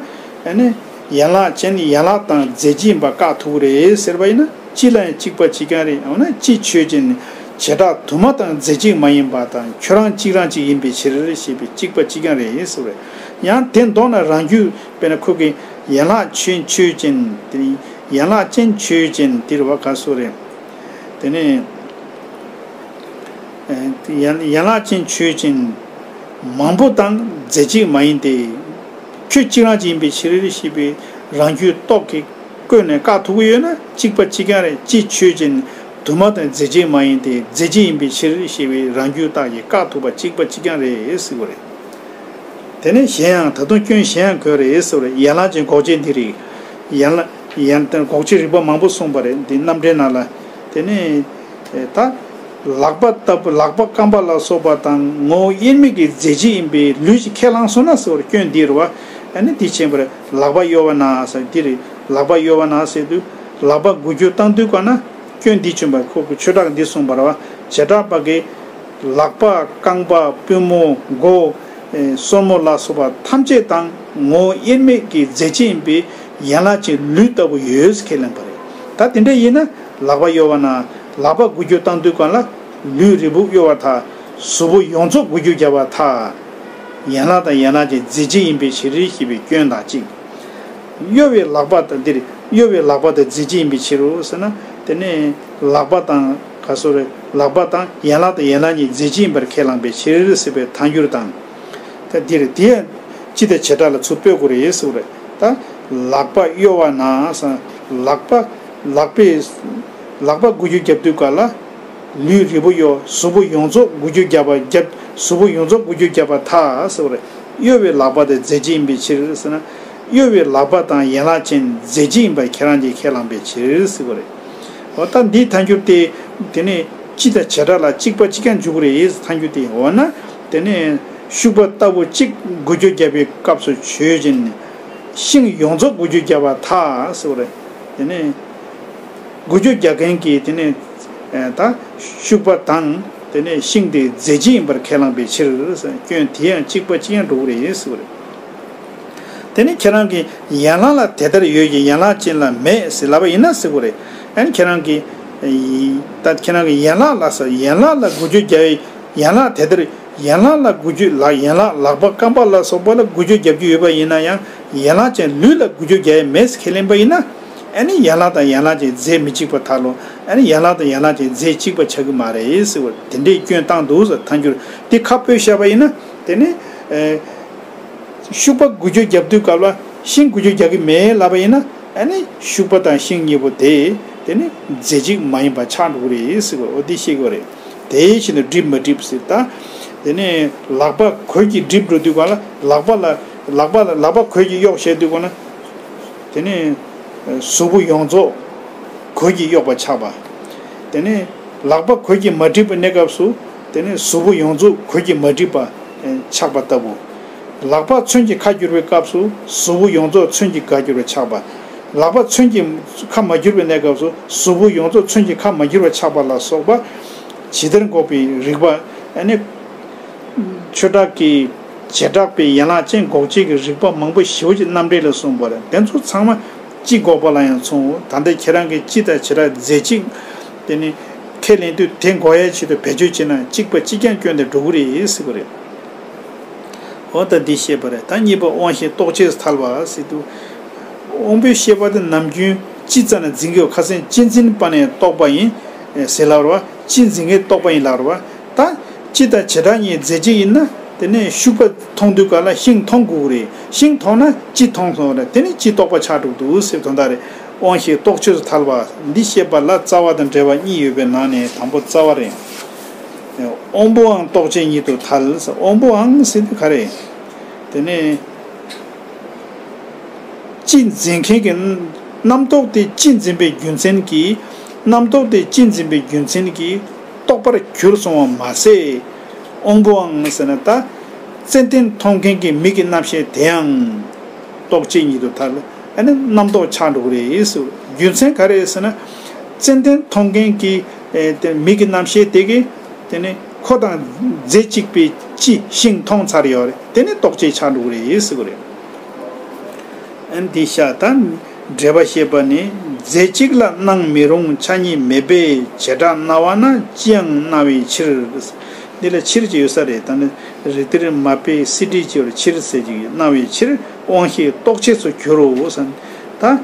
ཨ་ནི་ཡན་ལག་ཅན་ཡན་ལག་དང་རྫས་གཅིག་ཡིན་པ་བཀག་ཐུབ་ཀྱི་རེད་ཟེར་བ་ཡིན་ན། སྤྱི་ལ་ཡང་གཅིག་པ་གཅིག་རྐྱང་རེད། འོ་ན་སྤྱི་ཆོས་ཅན། བྱེ་བྲག་དུ་མ་དང་རྫས་གཅིག་མ་ཡིན་པ་དང་ཁྱོད་རང་གཅིག་རང་གཅིག་ཡིན་པའི་ཕྱིར་ཞེས་པའི་གཅིག་པ་གཅིག་རྐྱང་རེད་ཟེར་བ་རེད། ཡང་དེ་ལྡོག་ན་རང་རྒྱུད་དཔེར་ན་ཁོ་གི་ཡན་ལག་ཅན་ཆོས་ཅན་དེ། ཡན་ལག་ཅན་ཆོས་ཅན་དེ་རེད་བ། ག་སོ་རེད། དེ་ནས། ཡན་ཡན་ལག་ཅན་ཆོས་ཅན། མང་པོ་དང་རྫས་གཅིག་མ་ཡིན་ཏེ། ཁྱོད་གཅིག་རང་གཅིག་ཡིན་པའི་ཕྱིར་ཞེས་པའི་རང་རྒྱུད་རྟོག་གེ་བཀོད་ནས་བཀག་ཐུབ་ཀྱི་ཡོད་ན་གཅིག་པ་གཅིག་རྐྱང་རེད། སྤྱི་ཆོས་ཅན། དུ་མ་དང་རྫས་གཅིག་མ་ཡིན་ཏེ། རྫས་གཅིག་ཡིན་པའི་ཕྱིར་ཞེས་པའི་རང་རྒྱུད་རྟགས་ཀྱིས་བཀག་ཐུབ་པ་གཅིག་པ་གཅིག་རྐྱང་རེད་ཟེར་བ་རེད། དེ་ནས་གཞན་ཡང་། ད་དུང་སྐྱོན་གཞན་ཡང་འཁོད་རེད་ཟེར་བ་རེད། ཡན་ལག་ཅན་འགོག་བྱེད་འདི་རིགས། ཡན་ལག་ཡན་ལག་འགོག་བྱེད་རིགས་པ་མང་པོ་གསུངས་པ་རེད། འདི་རྣམ་འགྲེལ་ནང་ལ། དེ་ནས་ད་ལག་པ་ལྟ་བུ། ལག་པ་རྐང་པ་ལ་སོགས་པ་དང་ངོ་བོ་དབྱེར་མེད་ཀྱི་རྫས་གཅིག་ཡིན་པའི་ལུས་ཀྱིས་ཁས་བླངས་སོང་ན་ཟེར་བ་རེད། སྐྱོན་འདི་རེད་བ། ཨ་ནི་འདི་ཕྱིན་པ་རེད། ལག་པ་གཡོ་བ་ན་ཟེར་འདི་རེད། ལག་པ་གཡོ་བ་ན་ཟེར་དུས་ལག་པ་འགུལ་སྐྱོད་བཏང་དུས་ག་ན། སྐྱོན་འདི་བྱུང་བ་ཁོ་གི་ཆོས་གྲགས་འདི་གསུངས་པ་རེད་བ། བྱེ་བྲག་པ་གིས་ལག་པ་རྐང་པ་པུས་མོ་མགོ་སོར་མོ་ལ་སོགས་པ་ཐམས་ཅད་དང་ངོ་བོ་དབྱེར་མེད་ཀྱི་རྫས་གཅིག་ཡིན་པའི་ཡན་ལག་ཅན་ལུས་ལྟ་བུ་ཡོད་ཁས་ལེན་པ་རེད། ད་དེ་འདྲ་ཡིན་ན་ལག་པ་གཡོ་བ་ན་ལག་པ་འགུལ་སྐྱོད་བཏང་དུས་ག་ལ་ལུས་རིལ་བུ་གཡོ་བར་ཐལ། གཟུགས་པོ་ཡོངས་རྫོགས་འགུལ་སྐྱོད་རྒྱག་པར་ཐལ། ཡན་ལག་དང་ཡན་ལག་ཅན་རྫས་གཅིག་ཡིན་པའི་ཕྱིར་ཞེས་པའི་སྐྱོན་དང་གཅིག་གཡོ་བའི་ལག་པ་དང་འདིར་གཡོ་བའི་ལག་པ་དང་རྫས་གཅིག་ཡིན་པའི་ཕྱིར་རོ་ཟེར་ན། དེ་ནས་ལག་པ་དང་ག་སོ་རེ། ལག་པ་དང་ཡན་ལག་དང་ཡན་ལག་གཉིས་རྫས་གཅིག་ཡིན་པར་ཁས་བླངས་པའི་ཕྱིར་ཟེར་བའི་ཐལ་འགྱུར་དང་། ད་འདིར་དེ་ཡང་སྤྱི་དང་བྱེ་བྲག་ལ་ཚུར་སྤོས་དགོས་རེད་ཟེར་བ་རེད། ད་ལག་པ་གཡོ་བ་ན་ཟེར། ལག་པ་ལག་པས་ལག་པ་འགུལ་སྐྱོད་རྒྱབ་དུས་ག་ལ། ལུས་རིལ་བུ་གཡོ། གཟུགས་པོ་ཡོངས་རྫོགས་འགུལ་སྐྱོད་རྒྱབ་པ་རྒྱབ། གཟུགས་པོ་ཡོངས་རྫོགས་འགུལ་སྐྱོད་རྒྱབ་པར་ཐལ་ཟེར་བ་རེད། གཡོ་བའི་ལག་པ་དེ་རྫས་གཅིག་ཡིན་པའི་ཕྱིར་ཟེར་ན། གཡོ་བའི་ལག་པ་དང་ཡན་ལག་ཅན་རྫས་གཅིག་ཡིན་པར་ཁྱེད་རང་གིས་ཁས་བླངས་པའི་ཕྱིར་ཟེར་བ་རེད། འོ་ད་འདིའི་ཐལ་འགྱུར་དེ། དེ་ནས་སྤྱི་དང་བྱེ་བྲག་ལ་གཅིག་པ་གཅིག་རྐྱང་འཇུག་གི་རེད་ཐལ་འགྱུར་དེ། འོ་ན། དེ་ནས་ཤུག་པ་ལྟ་བུ་གཅིག་འགུལ་སྐྱོད་རྒྱབ་པའི་སྐབས་སུ་ཆོས་ཅན། ཤིང་ཡོངས་རྫོགས་འགུལ་སྐྱོད་རྒྱབ་པར་ཐལ་ཟེར་བ་རེད། དེ་ནས། འགུལ་སྐྱོད་རྒྱག་མཁན་གྱི་དེ་ནས་ད་ཤུག་པ་དང་དེ་ནས་ཤིང་དེ་རྫས་གཅིག་ཡིན་པར་ཁས་བླངས་པའི་ཕྱིར། སྐྱོན་དེ་ཡང་གཅིག་པ་གཅིག་རྐྱང་འགྲོ་གི་རེད་ཟེར་བ་རེད། དེ་ནས་ཁྱེད་རང་གིས་ཡན་ལག་ལ་དེ་ལྟར་ཡོད་ཀྱི་ཡན་ལག་ཅན་ལ་མེད་ཟེར་ལབ་པ་ཡིན་ན་ཟེར་དགོས་རེད། ཨ་ནི་ཁྱེད་རང་གིས་ད་ཁྱེད་རང་གིས་ཡན་ལག་ལ་ཟེར། ཡན་ལག་ལ་འགུལ་སྐྱོད་རྒྱག་ཡན་ལག་དེ་ལྟར། ཡན་ལག་ལ་འགུལ་སྐྱོད་ལ། ཡན་ལག་ལག་པ་རྐང་པ་ལ་སོགས་པ་ལ་འགུལ་སྐྱོད་རྒྱབ་རྒྱུ་ཡོད་པ་ཡིན་ན་ཡང་། ཡན་ལག་ཅན་ལུས་ལ་འགུལ་སྐྱོད་རྒྱག་ཡ་མེད་ཟེར་ཁས་ལེན་པ་ཡིན་ན། ཨ་ནི་ཡན་ལག་དང་ཡན་ལག་ཅན་རྫས་མི་གཅིག་པ་ཐལ་ལོ། ཨ་ནི་ཡན་ལག་དང་ཡན་ལག་ཅན་རྫས་གཅིག་པ་ཆགས་ཀྱི་མ་རེད་ཟེར་བ་དེ་འདྲའི་སྐྱོན་བཏང་འདུག་ཟེར་ཐལ་འགྱུར་དེ་ཁ་སྤོས་བཞག་པ་ཡིན་ན། དེ་ནི། ཨེ། ཤུག་པ་འགུལ་སྐྱོད་རྒྱབ་དུས་སྐབས་ལ་ཤིང་འགུལ་སྐྱོད་རྒྱག་གི་མེད་ལབ་པ་ཡིན་ན། ཨ་ནི་ཤུག་པ་དང་ཤིང་གཉིས་པོ་དེ་དེ་ནི་རྫས་གཅིག་མ་ཡིན་པ་ཆགས་འགྲོ་གི་རེད་ཟེར་བ། འོ་དེ་ཤེས་དགོས་རེད། དེ་བཞིན་དུ་འགྲིབ་མ་འགྲིབ་ཟེར། ད་དེ་ནས་ལག་པ་གོས་ཀྱིས་འགྲིབ་འགྲོ་དུས་ག་ལ་ལག་པ་ལ་ལག་པ་ལ་ལག་པ་གོས་ཀྱིས་གཡོགས་བྱས་དུས་ག་ན། དེ་ནས་གཟུགས་པོ་ཡོངས་རྫོགས་གོས་ཀྱིས་གཡོགས་པ་ཆགས་པ། དེ་ནས་ལག་པ་གོས་ཀྱིས་མ་འགྲིབ་པའི་གནས་སྐབས་སུ། དེ་ནས་གཟུགས་པོ་ཡོངས་རྫོགས་གོས་ཀྱིས་མ་འགྲིབ་པ་ཆགས་པ་ལྟ་བུ། ལག་པ་ཚོན་གྱིས་ཁ་བསྒྱུར་བའི་སྐབས་སུ་གཟུགས་པོ་ཡོངས་རྫོགས་ཚོན་གྱིས་ཁ་བསྒྱུར་བ་ཆགས་པ། ལག་པ་ཚོན་གྱིས་ཁ་མ་བསྒྱུར་བའི་གནས་སྐབས་སུ་གཟུགས་པོ་ཡོངས་རྫོགས་ཚོན་གྱིས་ཁ་མ་བསྒྱུར་བ་ཆགས་པ་ལ་སོགས་པ། ཇི་ལྟར་འགོག་པའི་རིགས་པ། ཨ་ནི། ཆོས་གྲགས་ཀྱི་བྱེ་བྲག་པའི་ཡན་ལག་ཅན་འགོག་བྱེད་ཀྱི་རིགས་པ་མང་པོ་ཞེ་པོ་ཅིག་རྣམ་འགྲེལ་ལ་གསུངས་པ་རེད། དེ་ཚོ་ཚང་མ་སྤྱི་འགོག་པ་ལ་ཡང་མཚུངས། ད་ལྟ་ཁྱེད་རང་གིས་སྤྱི་དང་བྱེ་བྲག་རྫས་གཅིག་དེ་ནི་ཁས་ལེན་དུས་དེ་འགོག་ཡའི་ཆེད་དུ་བེད་སྤྱོད་བྱས་ན་གཅིག་པ་གཅིག་རྐྱང་སྐྱོན་དེ་འགྲོ་གི་རེད་ཟེར་བ་རེད། འོ་ད་འདི་བཤད་པ་རེད། ད་གཉིས་པ་དབང་ཤེས་རྟོག་བཅས་སུ་ཐལ་བ་ཟེར་དུས། དབང་པོའི་ཤེས་པ་དེ་ནམ་རྒྱུན་སྤྱི་རྩ་ནས་འཛིན་གྱི་ཡོད། ཁ་སང་སྤྱི་འཛིན་པ་ནས་རྟོག་པ་ཡིན་ཟེར་ལབ་རེད་བ། སྤྱི་འཛིན་མཁན་རྟོག་པ་ཡིན་ལབ་རེད་བ། ད་སྤྱི་དང་བྱེ་བྲག་གཉིས་རྫས་གཅིག་ཡིན་ན། དེ་ནས་ཤུག་པ་མཐོང་དུས་ག་ལ་ཤིང་མཐོང་དགོས་ཀྱི་རེད། ཤིང་མཐོང་ན་སྤྱི་མཐོང་སོང་རེད། དེ་ནས་སྤྱི་རྟོག་པ་ཆགས་འགྲོ་གི་འདུག་ཟེར་དོན་དག་རེད། དབང་ཤེས་རྟོག་བཅས་སུ་ཐལ་བ། འདི་བཤད་པ་ལ་རྩ་བ་དང་འབྲེལ་བ་གཉིས་ཡོད་པའི་ནང་ནས་དང་པོ་རྩ་བ་རེད། དབང་པོའང་རྟོག་བཅས་ཉིད་དུ་ཐལ། དབང་པོའང་ཟེར་དུས་ག་རེ། དེ་ནས་སྤྱི་འཛིན་མཁན་གྱི་རྣམ་རྟོག་དེ་སྤྱི་འཛིན་པའི་རྒྱུ་མཚན་གྱིས། རྣམ་རྟོག་དེ་སྤྱི་འཛིན་པའི་རྒྱུ་མཚན་གྱིས་རྟོག་པར་གྱུར་སོང་བ་མ་ཟད། དབང་པོའང་ཟེར་ན་ད། ཙན་དན་མཐོང་མཁན་གྱི་མིག་གི་རྣམ་ཤེས་དེའང་རྟོག་བཅས་ཉིད་དུ་ཐལ། ཨ་ནི་རྣམ་རྟོག་ཆགས་འགྲོ་གི་རེད་ཟེར། རྒྱུ་མཚན་ག་རེ་ཟེར་ན། ཙན་དན་མཐོང་མཁན་གྱི་ཨེ་དེ་མིག་གི་རྣམ་ཤེས་དེ་གིས་དེ་ནི་ཁོ་དང་རྫས་གཅིག་པའི་སྤྱི་ཤིང་མཐོང་ཚར་ཡོད་རེད། དེ་ནི་རྟོག་བཅས་ཆགས་འགྲོ་གི་རེད་ཟེར་གི་རེད། ཨ་ནི་འདི་ཤ་ད། འགྲེལ་པ་བཤད་པ་ནི། རྫས་གཅིག་ལ་སྣང་མི་རུང་ཆ་གཉིས་མེད་པས་བྱེ་བྲག་སྣང་བ་ན་ཅི་ཡང་སྣང་བའི་ཕྱིར། འདི་ལ་ཕྱིར་གྱི་ཡོད་ས་རེད། ད་ནི་རི་དེར་མ་པའི་སི་ཏྲི་ཅེས་པར་ཕྱིར་ཟེར་གྱི་ཡོད། སྣང་བའི་ཕྱིར་དབང་ཤེས་རྟོག་བཅས་སུ་འགྱུར་རོ་ཟེར། ད།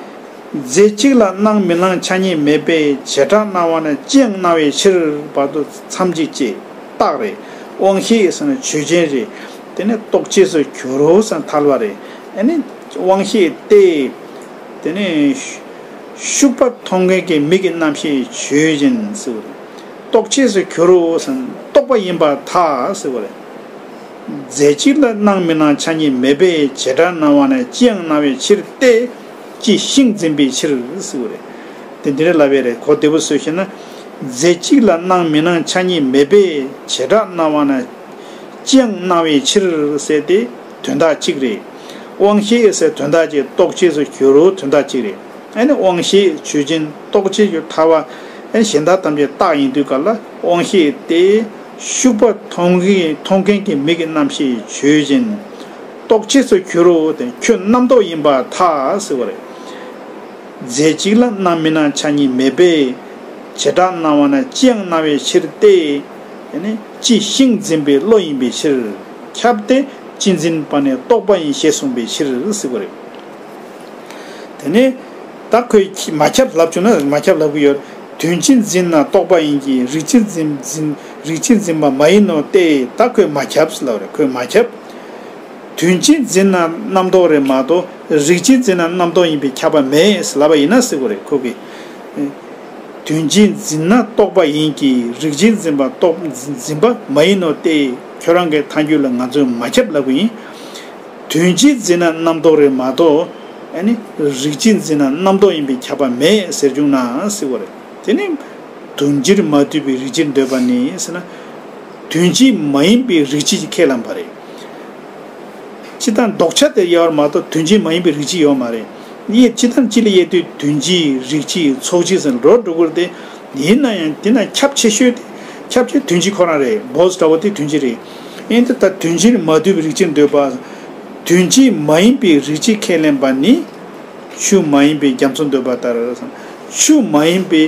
རྫས་གཅིག་ལ་སྣང་མི་སྣང་ཆ་གཉིས་མེད་པས་བྱེ་བྲག་སྣང་བ་ན་ཅི་ཡང་སྣང་བའི་ཕྱིར་བར་དུ་མཚམས་གཅིག་བཅད། རྟགས་རེད། དབང་ཤེས་ཟེར་ན་ཆོས་ཅན་རེད། དེ་ནི་རྟོག་བཅས་སུ་འགྱུར་རོ་ཟེར་ན་ཐལ་བ་རེད། ཨ་ནི་དབང་ཤེས་ཏེ། དེ་ནི་ཤུག་པ་མཐོང་མཁན་གྱི་མིག་གི་རྣམ་ཤེས་ཆོས་ཅན་ཟེར་བ་རེད། རྟོག་བཅས་སུ་འགྱུར་རོ་ཟེར་ན་རྟོག་པ་ཡིན་པར་ཐལ་ཟེར་བ་རེད། རྫས་གཅིག་ལ་སྣང་མི་སྣང་ཆ་གཉིས་མེད་པས་བྱེ་བྲག་སྣང་བ་ན་ཅི་ཡང་སྣང་བའི་ཕྱིར་ཏེ། ཅི་ཤིང་འཛིན་པའི་ཕྱིར་ཟེར་བ་རེད། དེ་འདི་རེད་ལབ་པས་རེད། གོ་བདེ་པོ་བཟོས་ཤེ་ན། རྫས་གཅིག་ལ་སྣང་མི་སྣང་ཆ་གཉིས་མེད་པས་བྱེ་བྲག་སྣང་བ་ན་ཅི་ཡང་སྣང་བའི་ཕྱིར་ཟེར་ཏེ་དོན་དག་གཅིག་རེད། དབང་ཤེས་ཟེར་དོན་དག་གཅིག་རྟོག་བཅས་སུ་འགྱུར་རོ་དོན་དག་གཅིག་རེད། ཨ་ནི་དབང་ཤེས་ཆོས་ཅན། རྟོག་བཅས་སུ་ཐལ་བ། ཨ་ནི་གཞན་དག་ཐམས་ཅད་རྟགས་ཡིན་དུས་ག་ལ་དབང་ཤེས་ཏེ། ཤུག་པ་མཐོང་གི་མཐོང་མཁན་གྱི་མིག་གི་རྣམ་ཤེས་ཆོས་ཅན། རྟོག་བཅས་སུ་འགྱུར་རོ་དེ་ཁྱོད་རྣམ་རྟོག་ཡིན་པར་ཐལ་ཟེར་བ་རེད། རྫས་གཅིག་ལ་སྣང་མི་སྣང་ཆ་གཉིས་མེད་པས། བྱེ་བྲག་སྣང་བ་ན་ཅི་ཡང་སྣང་བའི་ཕྱིར་ཏེ། དེ་ནི་ཅི་ཤིང་འཛིན་པའི་བློ་ཡིན་པའི་ཕྱིར། ཁྱབ་སྟེ་ཅི་འཛིན་པ་ནི་རྟོག་པ་ཡིན་ཞེས་གསུངས་པའི་ཕྱིར་ཟེར་བ་རེད། དེ་ནས་ད་ཁོས་མ་ཁྱབ་ལབ་བྱུང་ན་མ་ཁྱབ་ལབ་གི་ཡོད། དོན་སྤྱི་འཛིན་ན་རྟོག་པ་ཡིན་གྱི། རིགས་སྤྱི་འཛིན་འཛིན་རིགས་སྤྱི་འཛིན་པ་མ་ཡིན་ནོ་སྟེ། ད་ཁོས་མ་ཁྱབ་ལབ་རེད། ཁོས་མ་ཁྱབ། དོན་སྤྱི་འཛིན་ན་རྣམ་རྟོག་རེད་མ་གཏོགས་རིགས་སྤྱི་འཛིན་ན་རྣམ་རྟོག་ཡིན་པས་ཁྱབ་པ་མེད་ལབ་པ་ཡིན་ན་ཟེར་གི་རེད་ཁོ་གིས། དོན་སྤྱི་འཛིན་ན་རྟོག་པ་ཡིན་གྱི། རིགས་སྤྱི་འཛིན་པ་རྟོག་འཛིན་པ་མ་ཡིན་ནོ་སྟེ། ཁྱོད་རང་གི་ཐལ་འགྱུར་ལ་ང་ཚོས་མ་ཁྱབ་ལབ་གི་ཡིན། དོན་སྤྱི་འཛིན་ན་རྣམ་རྟོག་རེད་མ་གཏོགས། ཨ་ནི་རིགས་སྤྱི་འཛིན་ན་རྣམ་རྟོག་ཡིན་པས་ཁྱབ་པ་མེད་ཟེར་བྱུང་ན་ཟེར་བ་རེད། དེ་ནི་དོན་སྤྱིར་མ་ལྟོས་པའི་རིགས་སྤྱིར་འདོད་པ་ནི་ཟེར་ན། དོན་སྤྱི་མ་ཡིན་པའི་རིགས་སྤྱི་ཁས་ལེན་པ་རེད། སྤྱིར་བཏང་ལྡོག་ཆ་དེ་ཡོད་མ་གཏོགས་དོན་སྤྱི་མ་ཡིན་པའི་རིགས་སྤྱི་ཡོད་མ་རེད། དབྱེ་སྤྱིར་བཏང་སྤྱི་ལ་དབྱེ་དུས་དོན་སྤྱི་རིགས་སྤྱི་ཚོགས་སྤྱི་ཟེར་འགྲོ་འགྲོ་གི་རེད་དེ། ཡིན་ན་ཡང་དེ་ན་ཁྱབ་ཆེ་ཤོས་དེ་ཁྱབ་ཆེ་དོན་སྤྱི་ཁོ་རང་རེད། བོ་ས་འདྲ་བོ་དེ་དོན་སྤྱི་རེད། ཡིན་དུས་ད་དོན་སྤྱིར་མ་ལྟོས་པའི་རིགས་སྤྱིར་འདོད་པ། དོན་སྤྱི་མ་ཡིན་པའི་རིགས་སྤྱི་ཁས་ལེན་པ་ནི། ཆུ་མ་ཡིན་པའི་རྒྱ་མཚོ་འདོད་པ་ལྟར། ཆུ་མ་ཡིན་པའི་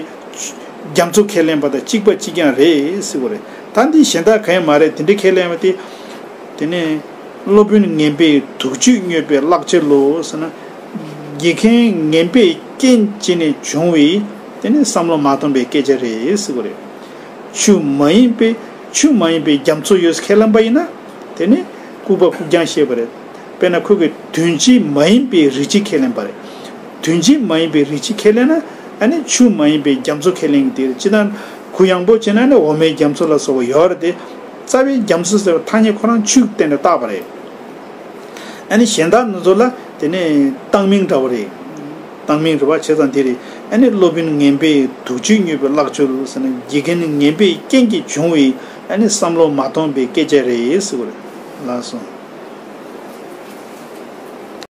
རྒྱ་མཚོ་ཁས་ལེན་པ་དང་གཅིག་པ་གཅིག་རྐྱང་རེད་ཟེར་བ་རེད། ད་འདི་གཞན་དག་གང་ཡང་མ་རེད། དེ་འདྲ་ཁས་ལེན་པ་དེ། དེ་ནས་སློབ་དཔོན་ངན་པས་དུག་ཆུས་མྱོས་པའི་བརླག་བྱ་ལོ་ཟེར་ན། དགེ་རྒན་ངན་པའི་རྐྱེན་བྱས་ནས་བྱུང་བའི་དེ་ནི་བསམ་བློ་མ་ཐོན་པའི་སྐད་ཆ་རེད་ཟེར་བ་རེད། ཆུ་མ་ཡིན་པའི་ཆུ་མ་ཡིན་པའི་རྒྱ་མཚོ་ཡོད་ཁས་ལེན་པ་ཡིན་ན། དེ་ནི་ལྐུགས་པ་ལྐུགས་རྐྱང་བཤད་པ་རེད། དཔེར་ན་ཁོ་གིས་དོན་སྤྱི་མ་ཡིན་པའི་རིགས་སྤྱི་ཁས་ལེན་པ་རེད། དོན་སྤྱི་མ་ཡིན་པའི་རིགས་སྤྱི་ཁས་ལེན་ན། ཨ་ནི་ཆུ་མ་ཡིན་པའི་རྒྱ་མཚོ་ཁས་ལེན་གྱི་དེ་རེད། ཅི་ལྟར་གུ་ཡངས་པོ་བྱས་ན་ནི་འོ་མའི་རྒྱ་མཚོ་ལ་སོགས་པ་ཡོད་རེད་དེ། རྩ་བའི་རྒྱ་མཚོ་ཟེར་བའི་ཐ་སྙད་ཁོ་རང་ཆུ་བརྟེན་ནས་བཏགས་པ་རེད། ཨ་ནི་གཞན་དག་ནི་ཚོ་ལ་དེ་ནས་བཏགས་མིང་འདྲ་བོ་རེད། བཏགས་མིང་རེད་བ། བྱས་ཙང་དེ་རེད། ཨ་ནི་སློབ་དཔོན་ངན་པས་དུག་ཆུས་མྱོས་པའི་བརླག་བྱ་ལོ་ཟེར་ན། དགེ་རྒན་ངན་པའི་རྐྱེན་གྱིས་བྱུང་བའི་ཨ་ནི་བསམ་བློ་མ་ཐོན་པའི་སྐད་ཆ་རེད་ཟེར་བ་རེད། ལགས་སོ།